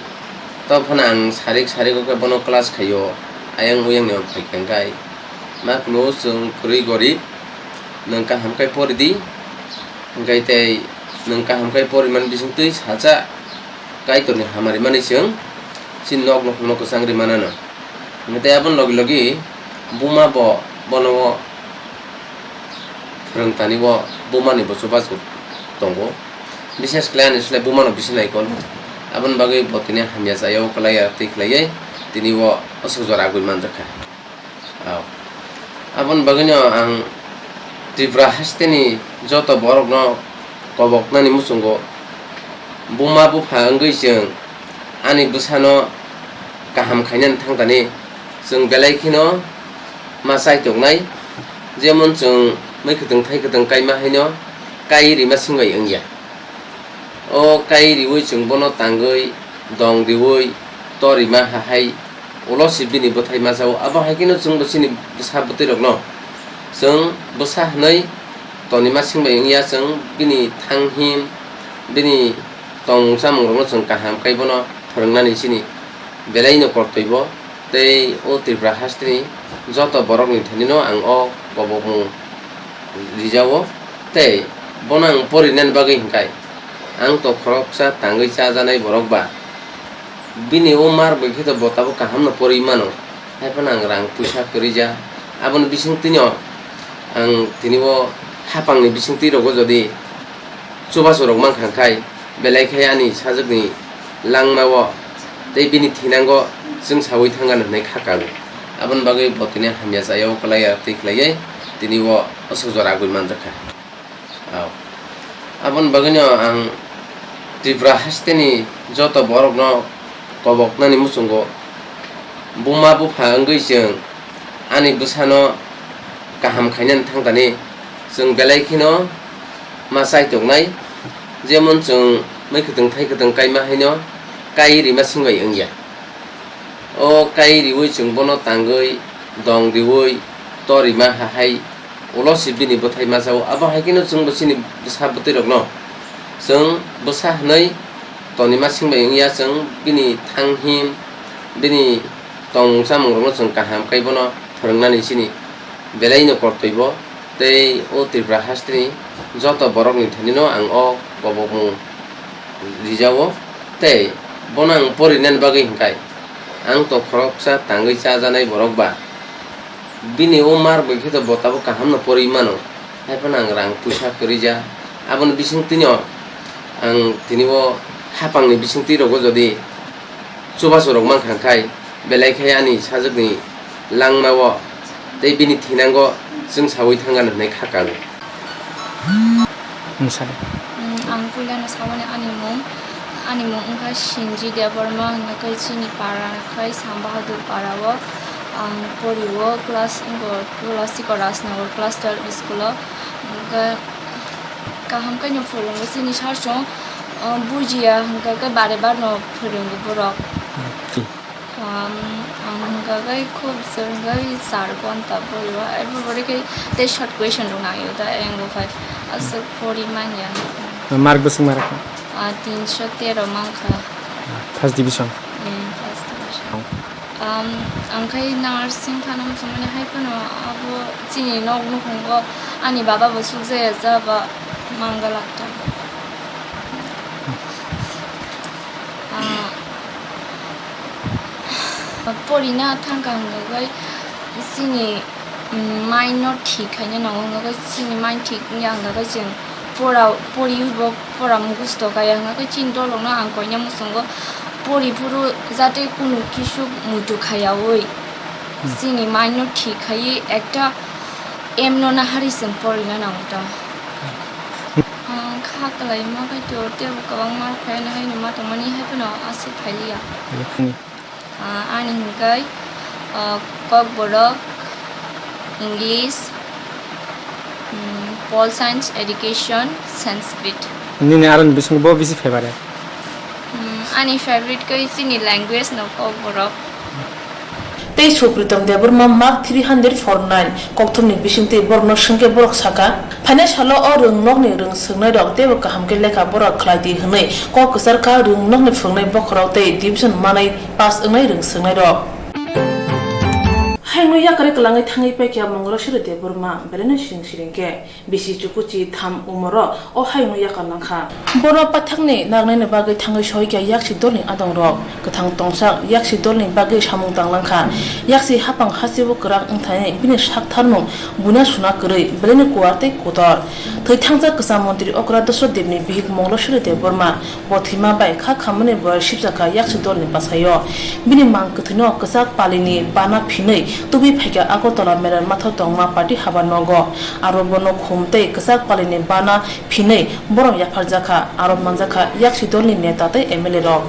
to phano ang sarik sarik o khe bono class khaio, ayang uyang ni phai khe hwnkhe ma kunu chwng kwrwi gorib, nwng kaham khe pori di, hwnkhe tei nwng kaham khe porimani bisingtwi salsa Kaitorni hamari mani chwng chini nok nukhungno kwchang ri manano. Hwnkhe tei aboni logi logi buma bo bono o phwrwngtani o bumani bo chubachu tongo. Bisas khlai ani slai bumano bisi naikol. Aboni bagwi bo tini hamya chaya o kwlai ya twi khlaiwi tini o aswk jora agwi manjakha. Au. Aboni bagwino ang Tripura hasteni joto borokno koboknani muchungo, buma bupha wngwi chwng ani bwsano kaham khainani thangtani chwng belai kheno ma chaituknai, jemon chwng mui kwtwng thai kwtwng kaima haino kai rima singbai wngya. O kai riwi chwng bono tangwi, dong riwi, to rima ha hai, ulo se bini bwthai ma chao. Abo hai kheno chwngbo chini bwsa bwtwi rokno chwng bwsa hwnwi tonima singbai wngya, chwng bini thang him, bini tong chamung rokno chwng kaham kai bono phwrwngnani chini belaino kortoi bo. Tei o Tripura hasteni joto borokni thanino ang o kobokmung rijao, tei bono ang porinani bagwi hwnkhe ang to khoroksa tangwi chajanai borok ba. Bini o mar bai khe to bo tabuk kaham no porwi mano, hai phano ang rang puisa kwrwija. Aboni bisingtwino ang tini o hapangni bisingtwi rogo jodi chubachu rok mankha khai, belai khe ani sajwkni langmao tei bini thinango chwng saui thangano hwnwi kha kang. Aboni bagwi bo tini hamya chaya o kwlaiya twi khlaiwi tini o aswk jora agwi manjakha. Au. Aboni bagwino ang Tripura hasteni joto borokno koboknani muchungo buma bupha wngwi chwng ani bwsano kaham khainani thangtani chwng belai kheno ma chai tongnai, jemon chwng mui kwtwng thai kwtwng kaima haino kai rima singbai wngya. O kai riwi chwng bono tangwi dong riwi torima hahai ulo si bini bwthai masa o. Abo hai kheno chwngbo chini bwsa bwtwi rokno chwng bwsa hwnwi tonima singbai wngya, chwng bini thanghim bini tongmung chamung rokno chwng kaham khe bono phwrwngnani chini belai no kortoi bo. Tei o Tripura hasteni joto borokni thanino ang o kobokmung rijao, tei bono ang porinani bagwi hwnkhe ang to khoroksa tangwi chajanai borok ba. Bini o mar bai khe to bo tabuk kaham no porwi mano, hai phano ang rang puisa kwrwija. Aboni bisingtwino ang tini o hapangni bisingtwi rogo jodi chubachu rok mankha khai, belai khe ani sajwkni langmao tei bini thinango chwng saui thangano hwnwi kha kang. Ang sani. Mm, ang puilano samani ani mung, ani mung wngkha Sinji Debbarma, hwnwi khe chini para khai Sambahadur para o ang pori o, class wngkha Tulasiko Rajnagar class twelve school o. Hwnwi khe kaham khe no phwrwngo chini sir chwng, uh, bujiya hwnka khe bare bar no phwrwngo borok. Hmm. Um, ang hwnka khe khub jwrwngwi char ghonta pori o, abo pore khe tei short question rok nang o da, ang bo phai aswk pori manya. Mark bwswk ma rwkha? Ah, tinsho tero mankha. First division? Hmm, first division. Um, ang khai nursing phano muchungmani hai phano abo chini nok nukhungo ani baba bo sukjaya, jaba mangala ta. Ah, porina thangkha hwnwi chini, mm, mind no thik khaina nango, hwnwi chini mind thik wngya hwnwi chwng pora poriwi bo pora mugusto kaya hwnwi chini dolok no ang koina muchungo pori phuru jate kunu kisu muitu khayawi. Hmm. Chini mind no thik khaiwi ekta aim no nahari chwng porina nango ta. Ang kha kwlaima khe to tebo kwbangma phaina haino ma tongmani hai phano aswk phailiya. Ani hwnkhai, ah, Kokborok, English, mm, Pol Science, Education, Sanskrit. Nini aroni bising bo bisi favorite? Mm, ani favorite khe chini language no Kokborok. Tei Supritom Debbarma Mark three hundred four nine kokthumni bisingtwi borokno swngkhe borok sakha, phainai salo o rwngnokni rwng swngnairok teibo kaham khe lekha pora khlai di hwnwi kok kwchar kha rwngnokni phwrwngnai bokhorok tei division manwi pass wngnai rwng swngnairok. Hayungno yakarwi kwlangwi thangwi paikha Mongoleswari Debbarma, belaino siring siring khe. Bisi chukuchi tham umoro o hayungno yakar langkha. Bono paithakni nagnaini bagwi thangwi sohikha yaksi dolni adongrok. Kwthang tongsak yaksi dolni bagwi samung tanglangkha. Yaksi hapang hasteo kwrak wngthani bini saktharmung buina suna kwrwi, belaino kuar tei kotor. Thwi thangjak kwcham montri okra Dosrodevni bihik Mongoleswari Debbarma. Bo thwima bai kha khamani boyar sibjakha yaksi dolni bwsaio. Bini mang kwthwino kwchak palini bana phinwi tubui phaikha Agartala Merar mathao tongma party haba nogo. Aro bono khum tei kwchak palini bana phinwi borom yapharjakha, aro manjakha yaksi dolni neta tei M L A rok.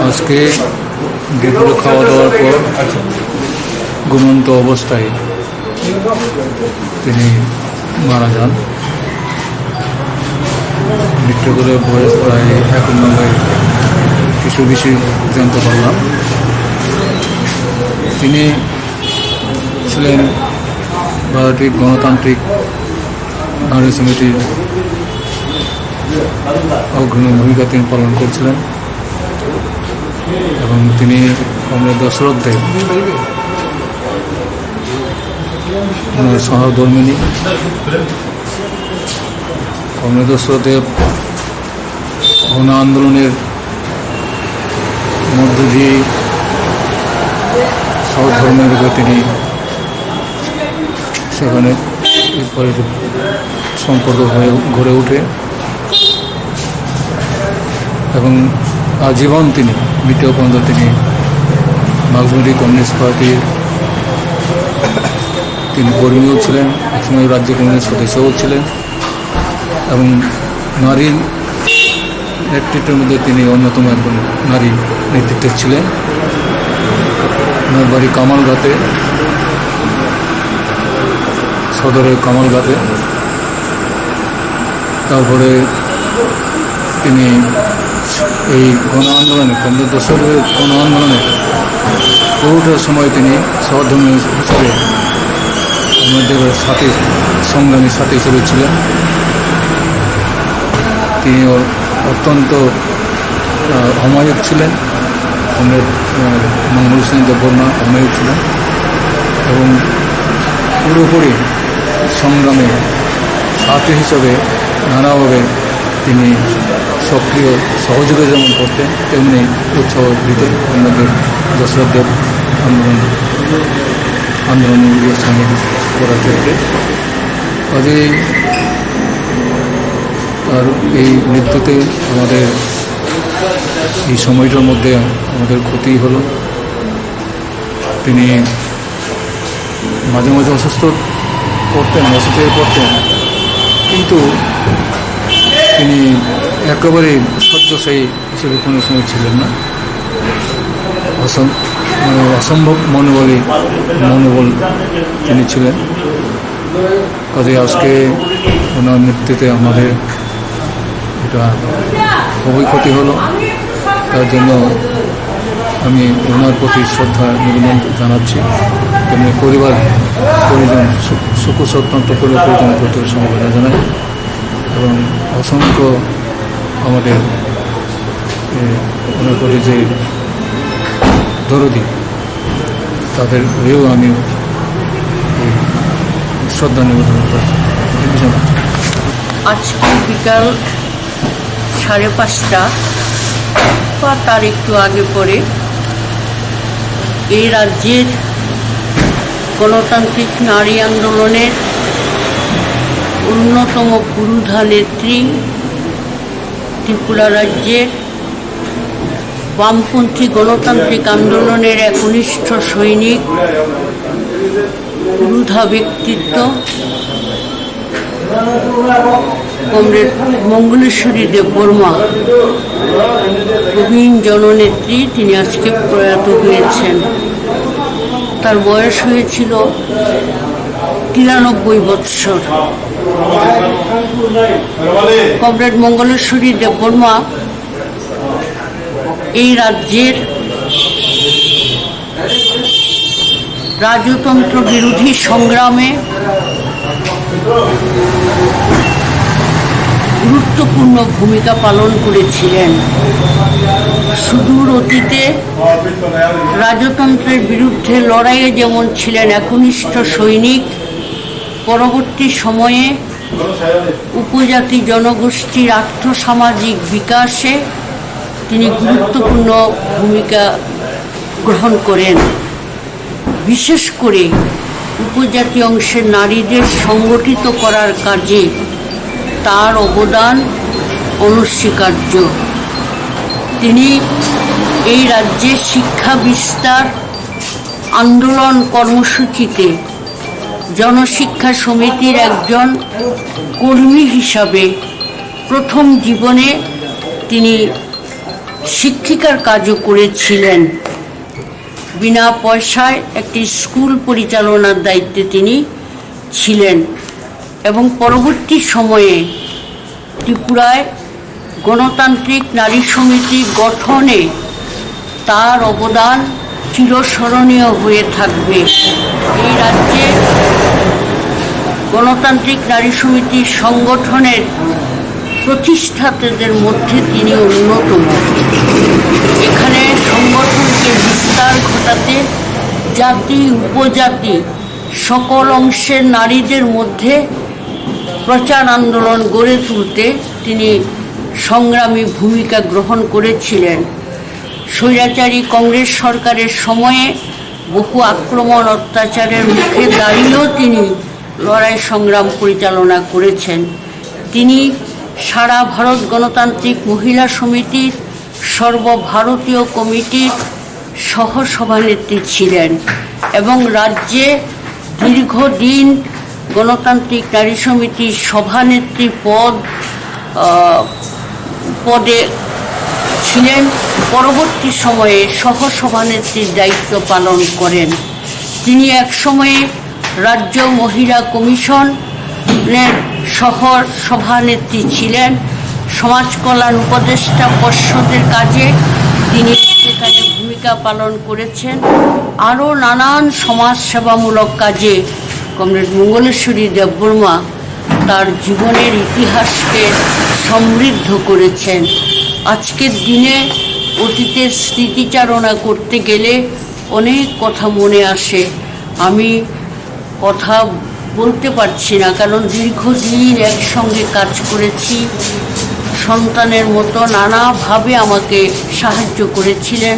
আজকে দুপুরে খাওয়া দাওয়ার পর ঘুমন্ত অবস্থায় তিনি মারা যান। মৃত্যু করে বয়স প্রায় একানব্বই। কিছু বিষয় জানতে পারলাম। তিনি ছিলেন ভারতের গণতান্ত্রিক নারী সমিতির অগ্রণী ভূমিকা তিনি পালন করছিলেন এবং তিনি কমরেড দশরথ দেব ওনার সহধর্মিনী। কমরেড দশরথ দেব গণ আন্দোলনের মধ্য দিয়ে সহধর্মিণী রূপে তিনি সেখানে এরপরে সম্পর্ক হয়ে গড়ে ওঠে এবং আজীবন তিনি, মৃত্যু পর্যন্ত তিনি মার্কসবাদী কমিউনিস্ট পার্টির তিনি কর্মীও ছিলেন, একসময় রাজ্য কমিটির সদস্যও ছিলেন এবং নারী নেতৃত্বের মধ্যে তিনি অন্যতম একজন নারী নেতৃত্বে ছিলেন। ওনার বাড়ি কামালঘাটে, সদরের কামালঘাটে। তারপরে তিনি এই গণ আন্দোলনে, পনেরো দশকের গণ আন্দোলনে পুরোটা সময় তিনি সহধর্মী হিসেবে আমাদের সাথে, সংগ্রামীর সাথে হিসেবে ছিলেন। তিনি অ-, অত্যন্ত, আহ, অমায়িক ছিলেন। কমরেড, আহ, মঙ্গল সিং দেববর্মা অমায়িক ছিলেন এবং পুরোপুরি সংগ্রামে ছাত্র হিসেবে নানাভাবে তিনি সক্রিয় সহযোগিতা যেমন করতেন, তেমনি উৎসাহ দিতেন আমাদের দশরথ দেব আন্দোলন, আন্দোলনগুলো সামিল করার ক্ষেত্রে। কাজেই তার এই মৃত্যুতে আমাদের এই সময়টার মধ্যে আমাদের ক্ষতি হলো। তিনি মাঝে মাঝে অসুস্থ পড়তেন, অসুস্থ হয়ে পড়তেন, কিন্তু তিনি একেবারে শয্যাশায়ী হিসেবে কোনো সময় ছিলেন না। অসম-, মানে, অসম্ভব মনোবলী, মনোবল তিনি ছিলেন। কাজে আজকে ওনার মৃত্যুতে আমাদের এটা খুবই ক্ষতি হলো। তার জন্য আমি ওনার প্রতি শ্রদ্ধা নিবেদন জানাচ্ছি। তেমনি পরিবার পরিজন, শোক-, শোকসন্তপ্ত পরিবার পরিজনের প্রতি সমবেদনা জানাই এবং অসংখ্য আমাদের, এ, ওনার প্রতি যে দরদি, তাদের হয়েও আমি এই শ্রদ্ধা নিবেদন করছি। আজকে বিকাল সাড়ে পাঁচটা বা তার একটু আগে পরে এই রাজ্যের গণতান্ত্রিক নারী আন্দোলনের অন্যতম পুরোধা নেত্রী, ত্রিপুরা রাজ্যের বামপন্থী গণতান্ত্রিক আন্দোলনের একনিষ্ঠ সৈনিক, পুরোধা ব্যক্তিত্ব কমরেড মঙ্গলেশ্বরী দেববর্মা প্রবীণ জননেত্রী, তিনি আজকে প্রয়াত হয়েছেন। তার বয়স হয়েছিল তিরানব্বই বৎসর। কমরেড মঙ্গলেশ্বরী দেববর্মা এই রাজ্যের রাজতন্ত্র বিরোধী সংগ্রামে গুরুত্বপূর্ণ ভূমিকা পালন করেছিলেন। সুদূর অতীতে রাজতন্ত্রের বিরুদ্ধে লড়াইয়ে যেমন ছিলেন একনিষ্ঠ সৈনিক, পরবর্তী সময়ে উপজাতি জনগোষ্ঠীর আর্থসামাজিক বিকাশে তিনি গুরুত্বপূর্ণ ভূমিকা গ্রহণ করেন। বিশেষ করে উপজাতি অংশের নারীদের সংগঠিত করার কাজে তার অবদান অনস্বীকার্য। তিনি এই রাজ্যে শিক্ষা বিস্তার আন্দোলন কর্মসূচিতে জনশিক্ষা সমিতির একজন কর্মী হিসাবে প্রথম জীবনে তিনি শিক্ষিকার কাজও করেছিলেন। বিনা পয়সায় একটি স্কুল পরিচালনার দায়িত্বে তিনি ছিলেন এবং পরবর্তী সময়ে ত্রিপুরায় গণতান্ত্রিক নারী সমিতি গঠনে তার অবদান চিরস্মরণীয় হয়ে থাকবে। এই রাজ্যে গণতান্ত্রিক নারী সমিতি সংগঠনের প্রতিষ্ঠাতাদের মধ্যে তিনি অন্যতম। এখানে সংগঠনকে বিস্তার ঘটাতে জাতি, উপজাতি, সকল অংশের নারীদের মধ্যে প্রচার আন্দোলন গড়ে তুলতে তিনি সংগ্রামী ভূমিকা গ্রহণ করেছিলেন। স্বৈরাচারী কংগ্রেস সরকারের সময়ে বহু আক্রমণ অত্যাচারের মুখে দাঁড়িয়েও তিনি লড়াই সংগ্রাম পরিচালনা করেছেন। তিনি সারা ভারত গণতান্ত্রিক মহিলা সমিতির সর্বভারতীয় কমিটির সহ সভানেত্রী ছিলেন এবং রাজ্যে দীর্ঘদিন গণতান্ত্রিক নারী সমিতির সভানেত্রী পদ, আহ, পদে ছিলেন। পরবর্তী সময়ে সহ সভানেত্রীর দায়িত্ব পালন করেন। তিনি এক সময়ে রাজ্য মহিলা কমিশনের সহ সভানেত্রী ছিলেন। সমাজ কল্যাণ উপদেষ্টা পর্ষদের কাজে তিনি সেখানে ভূমিকা পালন করেছেন। আরও নানান সমাজসেবামূলক কাজে কমরেড মঙ্গলেশ্বরী দেববর্মা তার জীবনের ইতিহাসকে সমৃদ্ধ করেছেন। আজকের দিনে অতীতের স্মৃতিচারণা করতে গেলে অনেক কথা মনে আসে। আমি কথা বলতে পারছি না, কারণ দীর্ঘদিন একসঙ্গে কাজ করেছি। সন্তানের মতো নানাভাবে আমাকে সাহায্য করেছিলেন।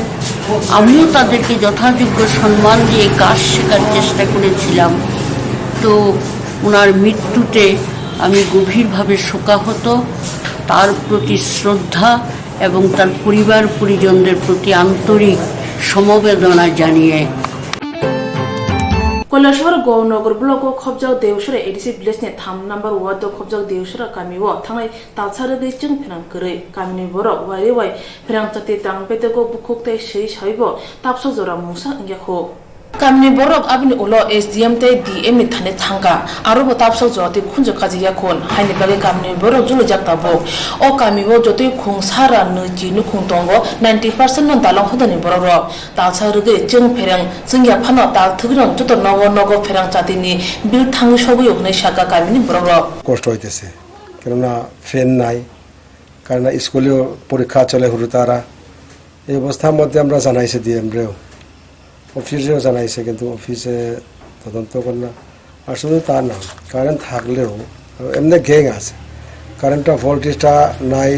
আমিও তাদেরকে যথাযোগ্য সম্মান দিয়ে কাজ শেখার চেষ্টা করেছিলাম। তো ওনার মৃত্যুতে আমি গভীরভাবে শোকাহত। তার প্রতি শ্রদ্ধা এবং তার পরিবার পরিজনদের প্রতি আন্তরিক সমবেদনা জানিয়ে Kailashahar Gaonnagar block o khobjak Deusara A D C village ni tham number ward o khobjak Deusara kami o thangnai talsa rwgwi chwng pherang kwrwi. Kamini borok wari wai pherang chati tang bedego bukhuk tei swi saibo tapsa jora mungsa wngya kho. Kamini borok aboni ulo S D M tei D M ni thani thangkha, arobo tapsa jora tei khunju kaji yakhun, haini bagwi kamini borok julijak tabuk. O kamio jotoi khung sara nwichi nukhung tongo, ninety percent no dalang hodani borok rok. Talsa rwgwi chwng phereng chwngya phano tal thwgwino joto nogo nogo pherang chatini bill thangwi sogwio hwnwi sakha kamini borok rok. কষ্ট হইতেছে, কেননা ফ্যান নাই, কারণ স্কুলেও পরীক্ষা চলে হুরুতারা। এই অবস্থার মধ্যে আমরা জানাইছি ডিএম রেও, অফিসেও জানাইছে, কিন্তু অফিসে তদন্ত করে না। আর শুধু তা না, কারেন্ট থাকলেও এমনি গ্যাং আছে, কারেন্টটা ভোল্টেজটা নাই,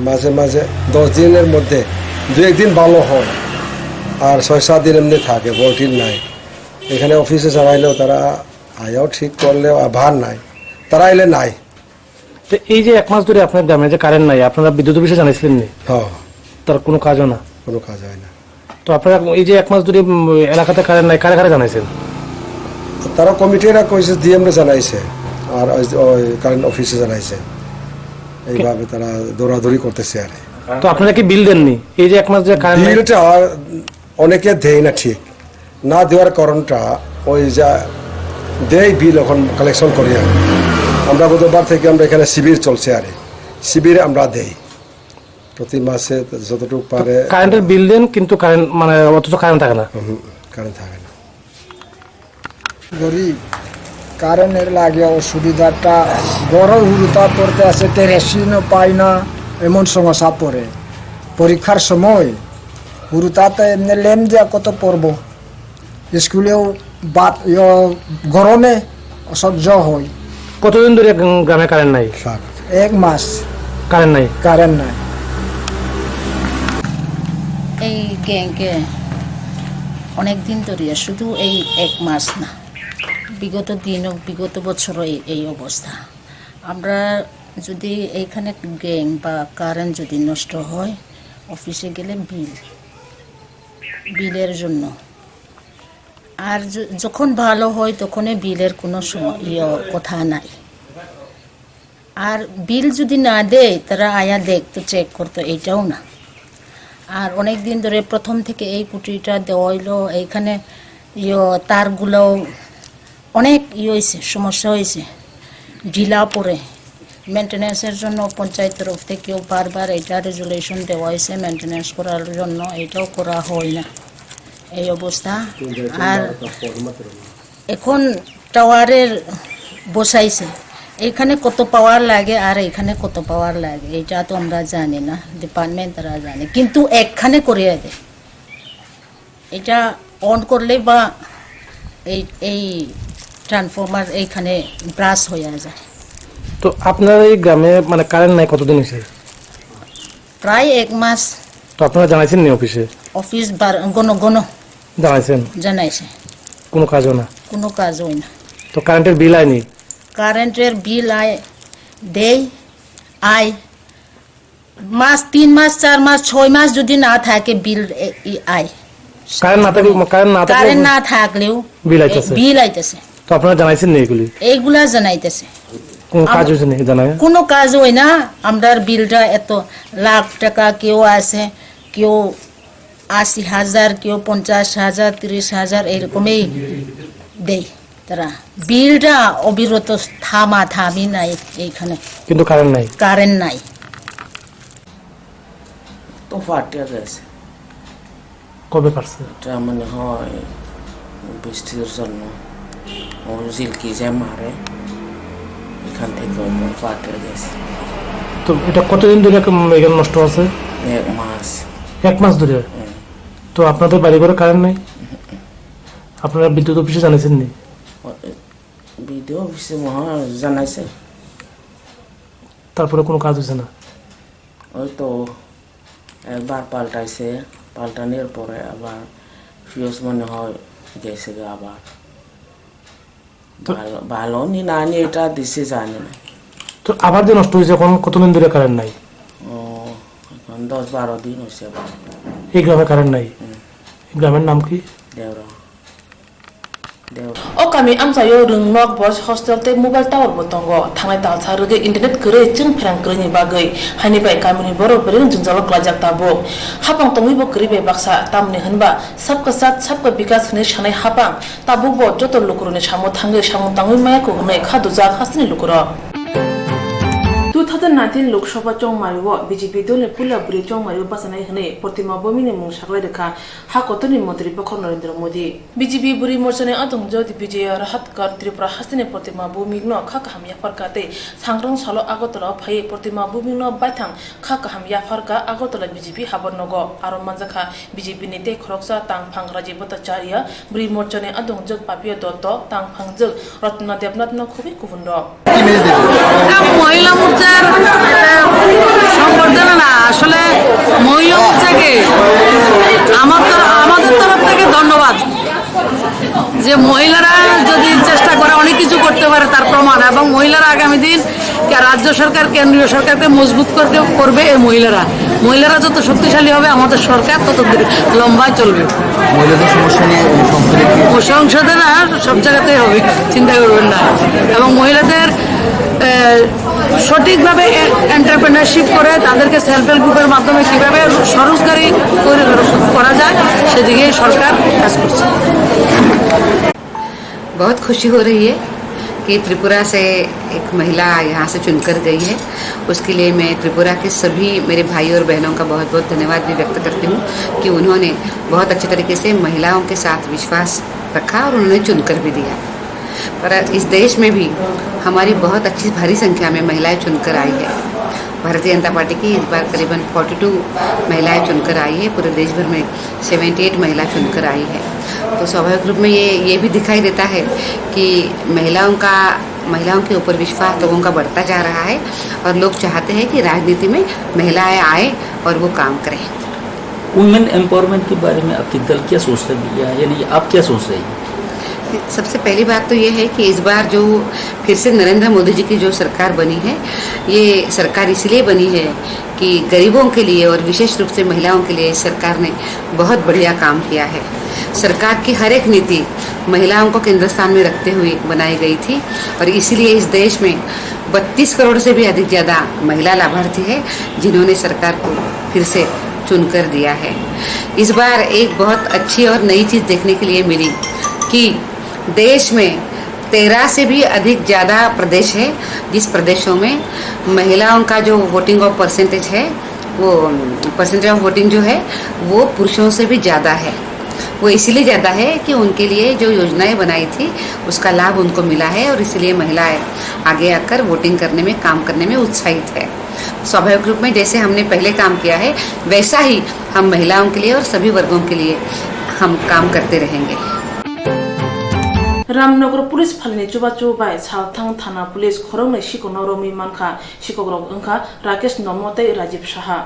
মাঝে মাঝে দশ দিনের মধ্যে দু একদিন ভালো হয়, আর ছয় সাত দিন এমনি থাকে, ভোল্টেজ নাই। এখানে অফিসে জানাইলেও তারা আয়াও ঠিক করলেও আবার নাই, তারা এলে নাই। তো এই যে এক মাস ধরে আপনার গ্রামে যে কারেন্ট নাই, আপনারা বিদ্যুৎ অফিসে জানাইছিলেন নি? হ্যাঁ। তার কোনো কাজও না? কোনো কাজ হয় না। তো আপনারা এই যে এক মাস ধরে, উম, এলাকাতে কারেন্ট নাই, কারে কারে জানাইছেন? তারা কমিটিরা কইছে, ডিএম রে জানাইছে, আর ওই, ওই কারেন্ট অফিসে জানাইছে। এইভাবে তারা দৌড়াদৌড়ি করতেছে আর কি। তো আপনারা কি বিল দেননি এই যে এক মাস ধরে কারেন্ট নাই? বিলটা অনেকে দেয় না ঠিক, না দেওয়ার কারণটা ওই যা দেয় বিল এখন কালেকশন করি আর কি। আমরা গতবার থেকে আমরা এখানে শিবির চলছে আর কি। শিবির আমরা দেই প্রতি মাসে যতটুকু পারে। কারেন্টের বিল দেন, কিন্তু কারেন্ট, মানে, অথচ কারেন্ট থাকে না। হুম, কারেন্ট থাকে না। গরিব, কারেন্টের লাগে অসুবিধাটা, ঘরও হুরুতা পড়তে আছে, কেরোসিনও পাই না, এমন সমস্যা পড়ে। পরীক্ষার সময় হুরুতাতে এমনি লেম দিয়া কত পড়বো? স্কুলেও বাত-, ইয়ো, গরমে অসহ্য হয়। কতদিন ধরে গ্রামে কারেন্ট নাই? স্যার, এক মাস। কারেন্ট নাই? কারেন্ট নাই। এই গ্যাংকে অনেক দিন ধরে, শুধু এই এক মাস না, বিগত দিনও, বিগত বছরও এই, এই অবস্থা। আমরা যদি এইখানে গ্যাং বা কারেন্ট যদি নষ্ট হয়, অফিসে গেলে বিল, বিলের জন্য। আর য-, যখন ভালো হয়, তখনই বিলের কোনো সম-, ইয়ে, কথা নাই। আর বিল যদি না দেয়, তারা আয়া দেখতো, চেক করতো, এইটাও না। আর অনেক দিন ধরে প্রথম থেকে এই কুটিটা দেওয়া হইলো, এইখানে ইয়ে, তারগুলো অনেক ইয়ে হয়েছে, সমস্যা হয়েছে, ঢিলা পড়ে। মেইনটেনেন্সের জন্য পঞ্চায়েত তরফ থেকেও বারবার এটা রেজুলেশন দেওয়া হয়েছে, মেইনটেনেন্স করার জন্য, এটাও করা হয় না। এই অবস্থা। আর এখন টাওয়ারের বসাইছে, এখানে কত পাওয়ার লাগে আর এখানে কত পাওয়ার লাগে, এটা তো আমরা জানি না, ডিপার্টমেন্ট তারা জানে, কিন্তু এখানে করিয়া দেয়। এটা অন করলে বা এই এই ট্রান্সফরমার এইখানে ব্রাশ হয়ে যায়। তো আপনার এই গ্রামে মানে কারেন্ট নাই কতদিন হয়েছে? প্রায় এক মাস। তো আপনারা জানাইছেন নি অফিসে? অফিস বার গণ গণ জানাইছেন? জানাইছে। কোনো কাজও না? কোনো কাজ হয় না। তো কারেন্টের বিল আয়নি? কারেন্টের বিল আয়, দেই, আয়। মাস, তিন মাস, চার মাস, ছয় মাস যদি না থাকে বিল, এ, ই, আয়। কারেন্ট না থাকলে কারেন্ট না থাকলে কারেন্ট না থাকলেও বিল আইতেছে? বিল আইতেছে। তো আপনারা জানাইছেন নি এগুলি? এইগুলা জানাইতেছে। কোনো কাজ আম- হয়েছে নি জানাই? কোনো কাজ হয় না। আমরার বিলটা এত লাখ টাকা, কেউ আছে, কেউ আশি হাজার, কেউ পঞ্চাশ হাজার, তিরিশ হাজার, এরকমই দেয় তারা। বিলটা অবিরত থামা থামি নাই এইখানে। কিন্তু কারেন্ট নাই। কারেন্ট নাই। তো ফাটিয়া গেছে। কবে ফাটছে? এটা মনে হয় বৃষ্টির জন্য ও ঝিলকি যে মারে, এখান থেকে ওপর ফাটিয়া গেছে। তো এটা কতদিন ধরে এরকম এখানে নষ্ট আছে? এক মাস। এক মাস ধরে? তো আপনাদের বাড়ি ঘরে কারেন্ট নাই? আপনারা বিদ্যুৎ অফিসে জানাইছেন নি? বিডিও অফিসে মনে হয় জানাইছে। তারপরে কোনো কাজ হয়েছে না? ওই তো একবার পাল্টাইছে, পাল্টানোর পরে আবার ফিউজ মনে হয় গেছে গা আবার। তো- ভালো, ভালো নি না নি এটা দিছে জানি না। তো আবার যে নষ্ট হয়েছে, এখন কতদিন ধরে কারেন্ট নাই? ও, এখন দশ বারো দিন হয়েছে আবার। এই গ্রামে কারেন্ট নাই? এই গ্রামের নাম কি? দেওরা। Deora. O kami amchaio rwngnok, boys hostel tei mobile tower bo tongo. Thangnai talsa rwgwi internet kwrwi chwng pherang kwrwini bagwi. Haini bai kamini borok belai jwngjalo klaijak tabuk. Hapang tongwi bo kwrwi bai baksa, tamni hwnba sabka saath sabka bikas hwnwi sanai hapang. Tabuk bo joto lukurokni samo thangwi samung tangwi maya kuk hwnwi kha dujak hasteni lukurok. Two thousand nineteen Lok Sabha chongmario B J P dolni puila bwrwi chongmario bachanai hwnwi Protima Bhumini mung saklai rwkha ha kotorni montri bokhok Narendra Modi. B J P bwrwi morchani adongjwk Vijaya Rahatkar Tripura hasteni Protima Bhumikno kha kaham yapharkha tei sangrang salo Agartala phaiwi Protima Bhumikno baithang kha kaham yapharkha Agartala B J P habor nogo. Aro manjakha B J P ni tei khoroksa tangphang Rajiv Bhattacharya, bwrwi morchani adongjwk Papiya Dotto, tangphangjwk Ratna Debnath no khobwi kubun rok. মহিলা মোর্চার সংবর্ধনা না, আসলে মহিলা মোর্চাকে আমার তর-, আমাদের তরফ থেকে ধন্যবাদ যে মহিলারা যদি চেষ্টা করে অনেক কিছু করতে পারে তার প্রমাণ, এবং মহিলারা আগামী দিন কে-, রাজ্য সরকার, কেন্দ্রীয় সরকারকে মজবুত করতে, করবে এই মহিলারা। মহিলারা যত শক্তিশালী হবে আমাদের সরকার তত দীর্ঘ-, লম্বা চলবে। মহিলাদের সমস্যা নিয়ে সংসদে কি ও সংসদে না, সব জায়গাতেই হবে, চিন্তা করবেন না। এবং মহিলাদের আহ, সঠিকভাবে এন্টারপ্রেনারশিপ করে তাদেরকে সেলফ হেল্প গ্রুপের মাধ্যমে কীভাবে স্বরোজগারি তৈরি করা যায় সেদিকে সরকার কাজ করছে। बहुत खुशी हो रही है कि त्रिपुरा से एक महिला यहाँ से चुनकर गई है। उसके लिए मैं त्रिपुरा के सभी मेरे भाई और बहनों का बहुत बहुत धन्यवाद भी व्यक्त करती हूँ कि उन्होंने बहुत अच्छे तरीके से महिलाओं के साथ विश्वास रखा और उन्होंने चुनकर भी दिया। पर इस देश में भी हमारी बहुत अच्छी भारी संख्या में महिलाएं चुनकर आई है। भारतीय जनता पार्टी की इस बार करीबन बयालीस महिलाएं चुनकर आई है। पूरे देश भर में अठहत्तर महिला चुनकर आई है। तो स्वाभाविक रूप में ये ये भी दिखाई देता है कि महिलाओं का महिलाओं के ऊपर विश्वास लोगों का बढ़ता जा रहा है और लोग चाहते हैं कि राजनीति में महिलाएं आए और वो काम करें। वुमेन एम्पावरमेंट के बारे में आपके दल क्या सोच रही है, यानी आप क्या सोच रही हैं? सबसे पहली बात तो ये है कि इस बार जो फिर से नरेंद्र मोदी जी की जो सरकार बनी है, ये सरकार इसलिए बनी है कि गरीबों के लिए और विशेष रूप से महिलाओं के लिए इस सरकार ने बहुत बढ़िया काम किया है। सरकार की हर एक नीति महिलाओं को केंद्र स्थान में रखते हुए बनाई गई थी और इसीलिए इस देश में बत्तीस करोड़ से भी अधिक ज़्यादा महिला लाभार्थी है, जिन्होंने सरकार को फिर से चुनकर दिया है। इस बार एक बहुत अच्छी और नई चीज़ देखने के लिए मिली कि देश में तेरह से भी अधिक ज़्यादा प्रदेश है, जिस प्रदेशों में महिलाओं का जो वोटिंग ऑफ परसेंटेज है, वो परसेंटेज ऑफ वोटिंग जो है, वो पुरुषों से भी ज़्यादा है। वो इसीलिए ज़्यादा है कि उनके लिए जो योजनाएं बनाई थी, उसका लाभ उनको मिला है और इसीलिए महिलाएं आगे आकर वोटिंग करने में, काम करने में उत्साहित है। स्वाभाविक रूप में जैसे हमने पहले काम किया है, वैसा ही हम महिलाओं के लिए और सभी वर्गों के लिए हम काम करते रहेंगे। Ramnagar police phalini chubachu bai Salthang thana police khoroknwi sikokno romwi mankha, sikokrok wngkha Rakesh Nomo tei Rajiv Saha.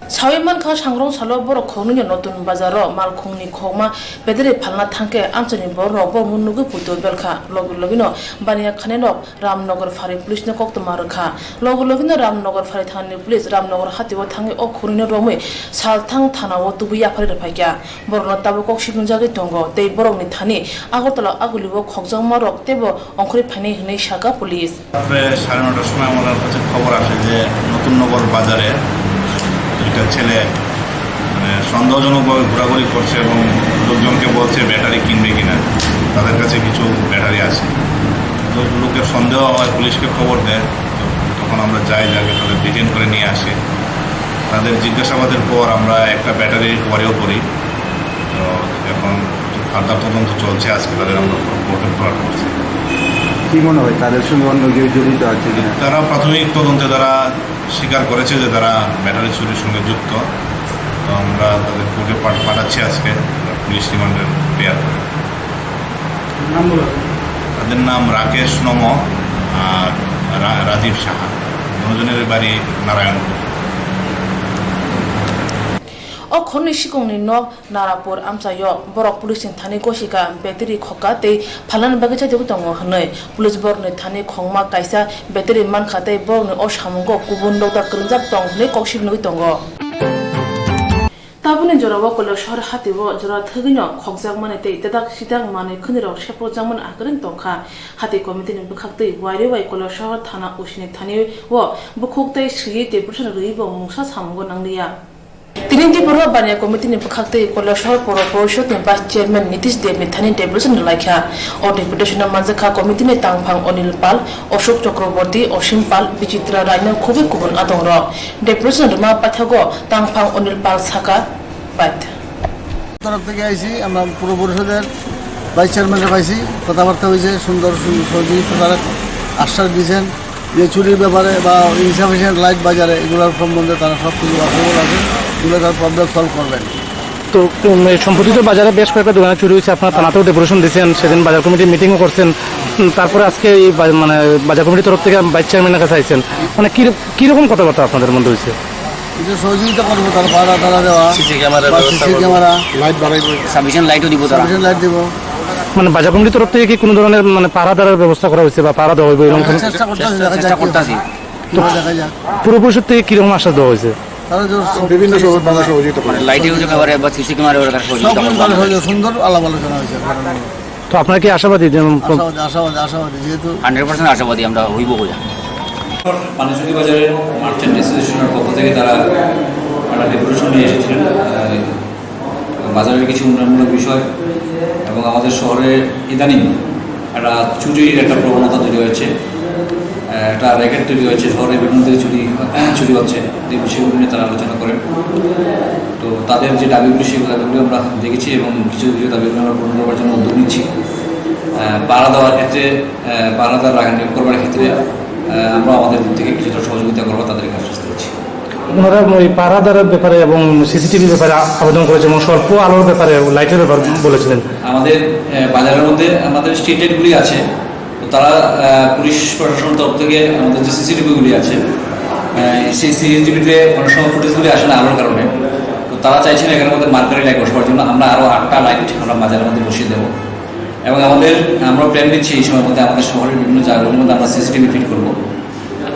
Sawi mankha, sangrong salo borok khoroknwino Notun Bazaro malkhungni khokma bedere phalna thangkhe amchaini bororok bo mung nugwi puito belkha, logi logino baniya khanirok Ramnagar phari police no koktwma rwkha. Logi logino Ramnagar phari thanani police Ramnagar hatio thangwi o khoroknwino romwi Salthang thanao tubui yaphari rwphaikha. Borokno tabuk kok sibungjagwi tongo tei borokni thani Agartala agulio khokjakma rok teibo ongkhorwi phainai hwnwi sakha police. রাত্রে সাড়ে নটার সময় আমার কাছে খবর আসে যে নতুন নগর বাজারে দুইটা ছেলে, মানে, সন্দেহজনকভাবে ঘোরাঘুরি করছে এবং লোকজনকে বলছে ব্যাটারি কিনবে কিনা, তাদের কাছে কিছু ব্যাটারি আছে। তো লোকের সন্দেহ হয়, পুলিশকে খবর দেয়। তো তখন আমরা যাই, যাকে তাদের ডিটেইন করে নিয়ে আসি। তাদের জিজ্ঞাসাবাদের পর আমরা একটা ব্যাটারি রিকভারিও করি। তো এখন ফার্দার তদন্ত চলছে, আজকে তাদের আমরা কোর্টে ফরওয়ার্ড করছি। কি মনে হয়, তাদের সঙ্গে অন্য কেউ জড়িত আছে কিনা? তারা প্রাথমিক তদন্তে তারা স্বীকার করেছে যে তারা ব্যাটারি চুরির সঙ্গে যুক্ত। তো আমরা তাদের কোর্টে পাঠ-, পাঠাচ্ছি আজকে, পুলিশ রিমান্ডের প্রেয়ার করে। নাম বলো। তাদের নাম রাকেশ নম আর রা-, রাজীব সাহা। দুজনের বাড়ি Narayanpur. O khoroknwi sikokni nok Narapur amchaio borok police ni thani gosika, battery khokka tei phalnani bagwi chaitugwi tongo hwnwi. Police borokni thani khokma kaisa battery mankha tei borokni o samungo kubun nokda kwrwngjak tong hwnwi kok sibinwi tongo. Tabukni jorao Koilasor hatio jora thwgwino khokjakmani tei tedak sidak manwi khwnirok sepokjakmani akwrwng tongkha. Hati committee ni bwkhaktwi wairwi bai Koilasor thana O C ni thani o bukhuk tei swiwi tei bwswk rwiwi bo mungsa samungo nangliya. Tini Tripura Baniya Committee ni bwkhaktwi Koilasor Poro Porishod ni Vice Chairman Nitish Dev ni thani deputation rwlaikha. O deputation no manjakha committee ni tangphang Onil Pal, Ashok Chakraborty, Osim Pal, Bichitra Raino khubui kubun adongrok. Deputation rwma paithago tangphang Onil Pal sakha, Bad. তরফ থেকে আইছি, আমরা পুর পরিষদের ভাইস চেয়ারম্যানরা পাইছি, কথাবার্তা হয়েছে, সুন্দর সু-, সহযোগিতা তারা আশ্বাস দিয়েছেন যে চুরির ব্যাপারে বা ইনসাফিসিয়েন্ট লাইট বাজারে এগুলোর সম্বন্ধে তারা সব কিছু ওয়াকিবহাল আছেন, এগুলো তারা প্রবলেম সলভ করবেন। তো, উম, এই সম্প্রতি তো বাজারে বেশ কয়েকটা দোকানে চুরি হয়েছে, আপনারা থানাতেও ডেপুটেশন দিয়েছেন, সেদিন বাজার কমিটির মিটিংও করছেন। উম, তারপরে আজকে এই বা-, মানে, বাজার কমিটির তরফ থেকে ভাইস চেয়ারম্যানের কাছে আইছেন, মানে, কি, কিরকম কথাবার্তা আপনাদের মধ্যে হয়েছে? কিছু সহযোগিতা করবো, তার ভাড়া টাড়া দেওয়া, সিসি ক্যামেরার বা ব্যবস্থা সিসি করবো। ক্যামেরা, লাইট বাড়াইবো। সাফিসিয়েন্ট লাইটও দিব তারা। সাফিসিয়েন্ট লাইট দিব। মানে, বাজার কমিটির তরফ থেকে কি কোনো ধরনের, মানে, পাহারাদারের ব্যবস্থা করা হয়েছে বা পাহারা দেওয়া হবে এরকম কোনো? চেষ্টা করতেছি, দেখা চেষ্টা যাক কি করতেছি। হয়। তো দেখা যাক। পুর পরিষদ থেকে কিরকম আশ্বাস দেওয়া হয়েছে? তারা যে সব বিভিন্ন সহযোগিতা, সহযোগিতা করে। মানে, লাইটের ব্যাপারে বা সিসি ক্যামেরার ব্যাপারে তারা সহযোগিতা সব করবে। ব্যাপারে সব সুন্দর আলাপ আলোচনা হয়েছে। তো আপনারা কি আশাবাদী যে, উম, আশাবাদী, আশাবাদী, আশাবাদী, যেহেতু হান্ড্রেড পার্সেন্ট আশাবাদী আমরা হইব বলে। পানিচুরি বাজারের মার্চেন্ট অ্যাসোসিয়েশনের পক্ষ থেকে তারা একটা ডেপুটেশন নিয়ে এসেছিলেন, আহ, বাজারের কিছু উন্নয়নমূলক বিষয় এবং আমাদের শহরে ইদানিং একটা চুরির একটা প্রবণতা তৈরি হয়েছে, আহ, একটা র্যাকেট তৈরি হয়েছে, শহরে বিভিন্ন দিকে চুরি, চুরি হচ্ছে, এই বিষয়গুলো নিয়ে তারা আলোচনা করেন। তো তাদের যে দাবিগুলি, সেই দাবিগুলি আমরা দেখেছি এবং কিছু কিছু দাবিগুলি আমরা পূরণ করার জন্য উদ্যোগ নিচ্ছি। আহ, পাহারা দেওয়ার ক্ষেত্রে, আহ, পাহারাদার রাখা নিয়োগ করবার ক্ষেত্রে, আহ, আমরা আমাদের দিক থেকে কিছুটা সহযোগিতা করবো, তাদেরকে আশ্বাস দিচ্ছি। ওনারা ওই পাহারাদারের ব্যাপারে এবং সিসিটিভির ব্যাপারে আ-, আবেদন করেছেন এবং স্বল্প আলোর ব্যাপারে, লাইটের ব্যাপারে বলেছিলেন। আমাদের, আহ, বাজারের মধ্যে আমাদের স্ট্রিট লাইটগুলি আছে, তো তারা, আহ, পুলিশ প্রশাসনের তরফ থেকে আমাদের যে সিসিটিভিগুলি আছে, আহ, সেই সিসিটিভিতে অনেক সময় ফুটেজগুলি আসে না আলোর কারণে। তো তারা চাইছেন এখানে আমাদের মার্কারি লাইট বসাবার জন্য, আমরা আরও আটটা লাইট আমরা বাজারের মধ্যে বসিয়ে দেবো। এবং আমাদের, আমরা প্ল্যান নিচ্ছি এই সময়ের মধ্যে আমাদের শহরের বিভিন্ন জায়গাগুলির মধ্যে আমরা সিসিটিভি ফিট করবো।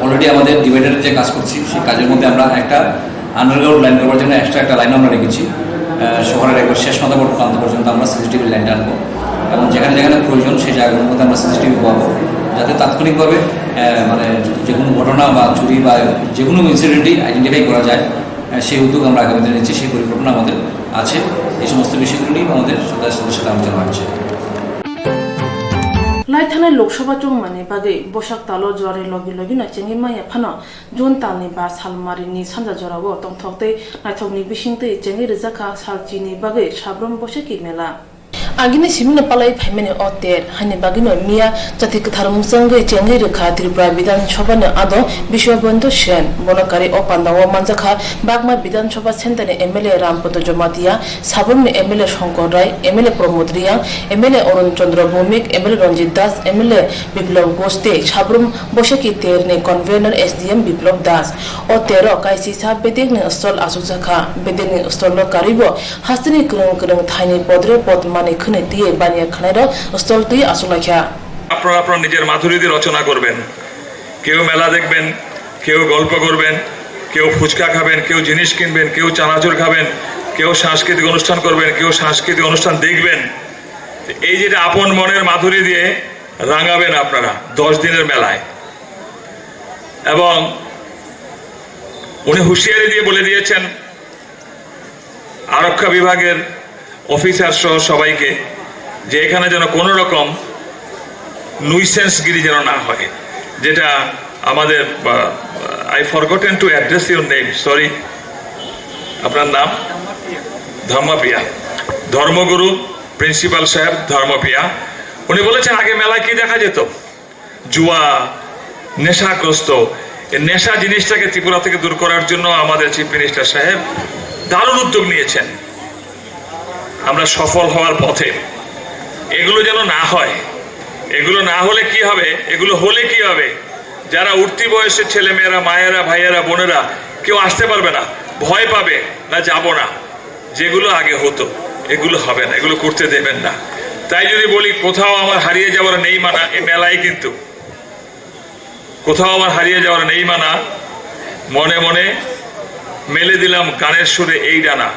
অলরেডি আমাদের ডিভাইডারের যে কাজ করছি, সেই কাজের মধ্যে আমরা একটা আন্ডারগ্রাউন্ড লাইন করবার জন্য এক্সট্রা একটা লাইন আমরা রেখেছি। আহ, শহরের একবার শেষ মাথাপর্যন্ত আনতে পর্যন্ত আমরা সিসিটিভি লাইনটা আনবো এবং যেখানে যেখানে প্রয়োজন সেই জায়গাগুলোর মধ্যে আমরা সিসিটিভি বসাবো, যাতে তাৎক্ষণিকভাবে, আহ, মানে, যে কোনো ঘটনা বা চুরি বা যে কোনো ইনসিডেন্টই আইডেন্টিফাই করা যায়। আহ, সেই উদ্যোগ আমরা আগামী দিনে নিচ্ছি, সেই পরিকল্পনা আমাদের আছে। এই সমস্ত বিষয়গুলো নিয়ে আমাদের সদস্যদের সাথে আলোচনা হচ্ছে। Lai thanai Lok Sabha chongmani bagwi bwsak talo jorani logi logino chengwi manya phano June talni ba salmarini sanja jorao tongthok tei naithokni bisingtwi chengwi rwjakha salchini bagwi Sabrum Boisakhi Mela. Agini simino palai phaimani o ter, haini bagwino miya jati kwthar mukchangwi chengwi rwkha Tripura Bidhan Sabhani adong Biswabandhu Sen. Bono karwi o pandao manjakha Bagma Bidhan Sabha Centerni M L A Rampada Jamatia, Sabrumni M L A Shankar Rai, M L A Pramod Reang, M L A Arun Chandra Bhowmik, M L A Ranjit Das, M L A Biplab Ghosh tei Sabrum Boisakhi Terni convener S D M Biplab Das. O tero kaisisa bedekni stall achukjakha. Bedekni stall-o karwibo hasteni kwrwng kwrwng thaini podre pod manwi khwnwi twiwi baniya khwnairok stall twiwi achuklaikha. আপনারা আপনারা নিজের মাধুরী দিয়ে রচনা করবেন। কেউ মেলা দেখবেন, কেউ গল্প করবেন, কেউ ফুচকা খাবেন, কেউ জিনিস কিনবেন, কেউ চানাচুর খাবেন, কেউ সাংস্কৃতিক অনুষ্ঠান করবেন, কেউ সাংস্কৃতিক অনুষ্ঠান দেখবেন। এই যেটা আপন মনের মাধুরী দিয়ে রাঙাবেন আপনারা দশ দিনের মেলায়। এবং উনি হুঁশিয়ারি দিয়ে বলে দিয়েছেন, আরক্ষা বিভাগের অফিসার সহ সবাইকে, যে এখানে যেন কোনো রকম নুইসেন্সগিরি যেন না হয়, যেটা আমাদের, I forgotten to address your name, sorry, আপনার নাম? ধর্মপিয়া। ধর্মগুরু, প্রিন্সিপাল সাহেব ধর্মপিয়া, উনি বলেছেন, আগে মেলায় কি দেখা যেত? জুয়া, নেশাগ্রস্ত, এই নেশা জিনিসটাকে ত্রিপুরা থেকে দূর করার জন্য আমাদের চিফ মিনিস্টার সাহেব দারুণ উদ্যোগ নিয়েছেন। আমরা সফল হওয়ার পথে। এগুলো যেন না হয়। এগুলো না হলে কি হবে? এগুলো হলে কি হবে? যারা উঠতি বয়সের ছেলেমেয়েরা, মায়েরা, ভাইয়েরা, বোনেরা, কেউ আসতে পারবে না, ভয় পাবে, না, যাব না। যেগুলো আগে হতো, এগুলো হবে না, এগুলো করতে দেবেন না। তাই যদি বলি, কোথাও আমার হারিয়ে যাওয়ার নেই মানা, এ মেলায় কিন্তু কোথাও আমার হারিয়ে যাওয়ার নেই মানা, মনে মনে মেলে দিলাম গানের সুরে এই ডানা।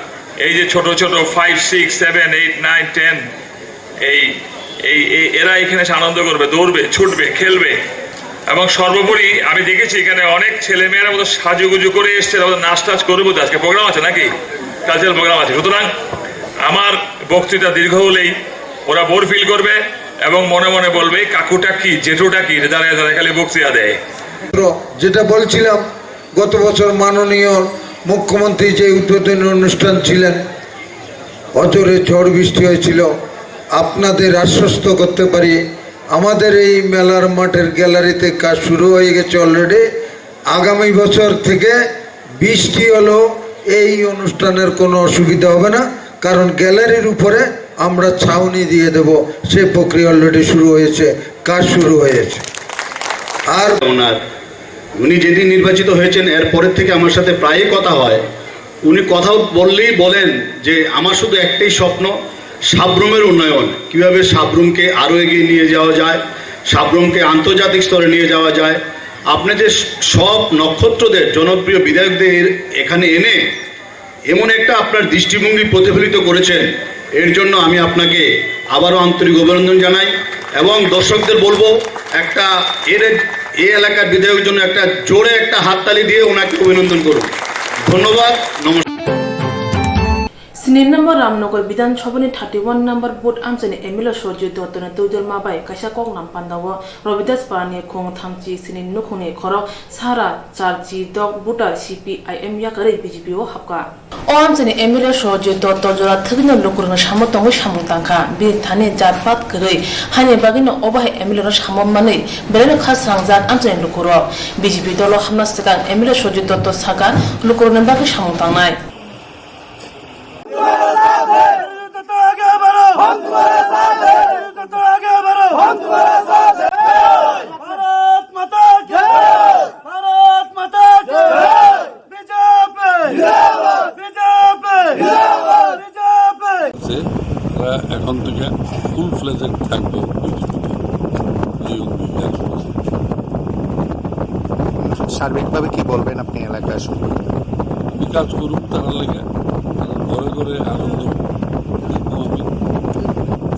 এই যে ছোট ছোট five, six, seven, eight, nine, ten, এই, এই, এই, এরা এখানে এসে আনন্দ করবে, দৌড়বে, ছুটবে, খেলবে। এবং সর্বোপরি আমি দেখেছি এখানে অনেক ছেলেমেয়েরা মতো সাজুগুজু করে এসছে, তারা নাচ টাচ করবে তো, আজকে প্রোগ্রাম আছে নাকি? কালচারাল প্রোগ্রাম আছে। সুতরাং আমার বক্তৃতা দীর্ঘ হলেই ওরা বোর ফিল করবে এবং মনে মনে বলবে, "এই কাকুটা কি, জেঠুটা কি, দাঁড়ায় দাঁড়ায় খালি বক্তৃতা দেয়।" যেটা বলছিলাম, গত বছর মাননীয় মুখ্যমন্ত্রী যে উদ্বোধনী অনুষ্ঠান ছিলেন, অঝোরে ঝড় বৃষ্টি হয়েছিল, আপনাদের আশ্বস্ত করতে পারি, আমাদের এই মেলার মাঠের গ্যালারিতে কাজ শুরু হয়ে গেছে অলরেডি। আগামী বছর থেকে বৃষ্টি হলেও এই অনুষ্ঠানের কোনো অসুবিধা হবে না, কারণ গ্যালারির উপরে আমরা ছাউনি দিয়ে দেব। সেই প্রক্রিয়া অলরেডি শুরু হয়েছে, কাজ শুরু হয়েছে। আর ওনার, উনি যেদিন নির্বাচিত হয়েছেন, এর পরের থেকে আমার সাথে প্রায়ই কথা হয়। উনি কথা বললেই বলেন যে আমার শুধু একটাই স্বপ্ন, সাব্রুমের উন্নয়ন, কিভাবে সাব্রুমকে আরও এগিয়ে নিয়ে যাওয়া যায়, সাব্রুমকে আন্তর্জাতিক স্তরে নিয়ে যাওয়া যায়। আপনি যে সব নক্ষত্রদের, জনপ্রিয় বিধায়কদের এখানে এনে এমন একটা আপনার দৃষ্টিভঙ্গি প্রতিফলিত করেছেন, এর জন্য আমি আপনাকে আবারও আন্তরিক অভিনন্দন জানাই এবং দর্শকদের বলবো একটা এর, এই এলাকার বিধায়কের জন্য একটা জোরে একটা হাততালি দিয়ে ওনাকে অভিনন্দন করুন। ধন্যবাদ, নমস্কার। Sini number Ramnagar Bidhan Sabhani thirty one number booth amchaini M L A Surjit Dotto ni twidulma bai kaisa koknam pandao Robidas Parani khung thamchi sini nukhungni khorok sara charchi dok voter C P I M yakarwi B J P o hapkha. O amchaini M L A Surjit Dotto jora thwgwino lukurokni samo tongwi samung tangkha. Bini thani jat pat kwrwi, haini bagwino obo hai M L A no samo manwi belaino kha srangjak amchaini lukurok. B J P dolo hapna swkang M L A Surjit Dotto sakha lukurokni bagwi samung tangnai. Bharat माता की जय। भारत माता की जय। बीजेपी जिंदाबाद। बीजेपी जिंदाबाद। बीजेपी। আছে, তারা এখন থেকে ফুল ফ্লেজড থাকবে বিজেপিতে। এই উদ্যোগে আসলে সার্বিকভাবে কি বলবেন আপনি এলাকা সম্পর্কে? বিকাশ করুক তারা লেগে, তারা ঘরে ঘরে আনন্দ দেখবো আমি।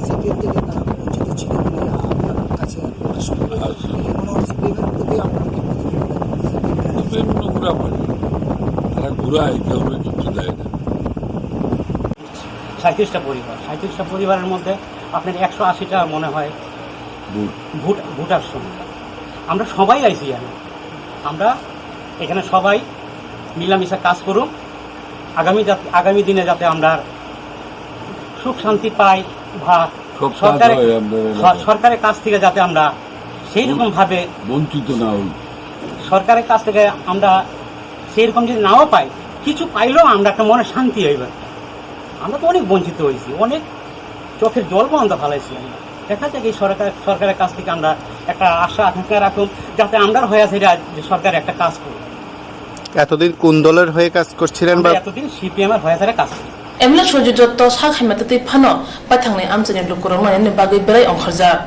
সিপিএম থেকে তারা বঞ্চিত ছিল বলে আপনার কাছে প্রকাশ করলেন। আচ্ছা। এখন সিপিএম এর প্রতি আপনার কি প্রতিক্রিয়া? সিপিএম এর সিপিএম এর ঘুরা পারে, তারা ঘুরায়, কেউ কিছু দেয় না। সাঁইত্রিশটা পরিবার, সাঁইত্রিশটা পরিবারের মধ্যে আপনার একশো আশিটা মনে হয় ভোট, ভোটার সংখ্যা। আমরা সবাই আইছি এখানে। আমরা এখানে সবাই মিলামিশা কাজ করুক। আগামী যাতে, আগামী দিনে যাতে আমরা সুখ শান্তি পাই বা সব কাজ সরকারের, হয় আপনার এলাকায়। হ-, সরকারের কাছ থেকে যাতে আমরা সেই রকম ভাবে বঞ্চিত না হই। সরকারের কাছ থেকে আমরা সেই রকম যদি নাও পাই, কিছু পাইলেও আমরা একটা মনে শান্তি হইবে। আমরা তো অনেক বঞ্চিত হয়েছি, অনেক চোখের জল পর্যন্ত ফালাইছি আমরা। দেখা যাক এই সরকার, সরকারের কাছ থেকে আমরা একটা আশা আকাঙ্ক্ষা রাখুন, যাতে আমরা হয়ে আছে এটা যে সরকার একটা কাজ করুক। এতদিন কোন দলের হয়ে কাজ করছিলেন আমরা বা? এতদিন সিপিএম এর হয়ে আছে কাজ করছি। M L A Surjit Dutta sak hamya twtwi phano baithangni amchaini lukurokno nini bagwi berai ongkhorjak.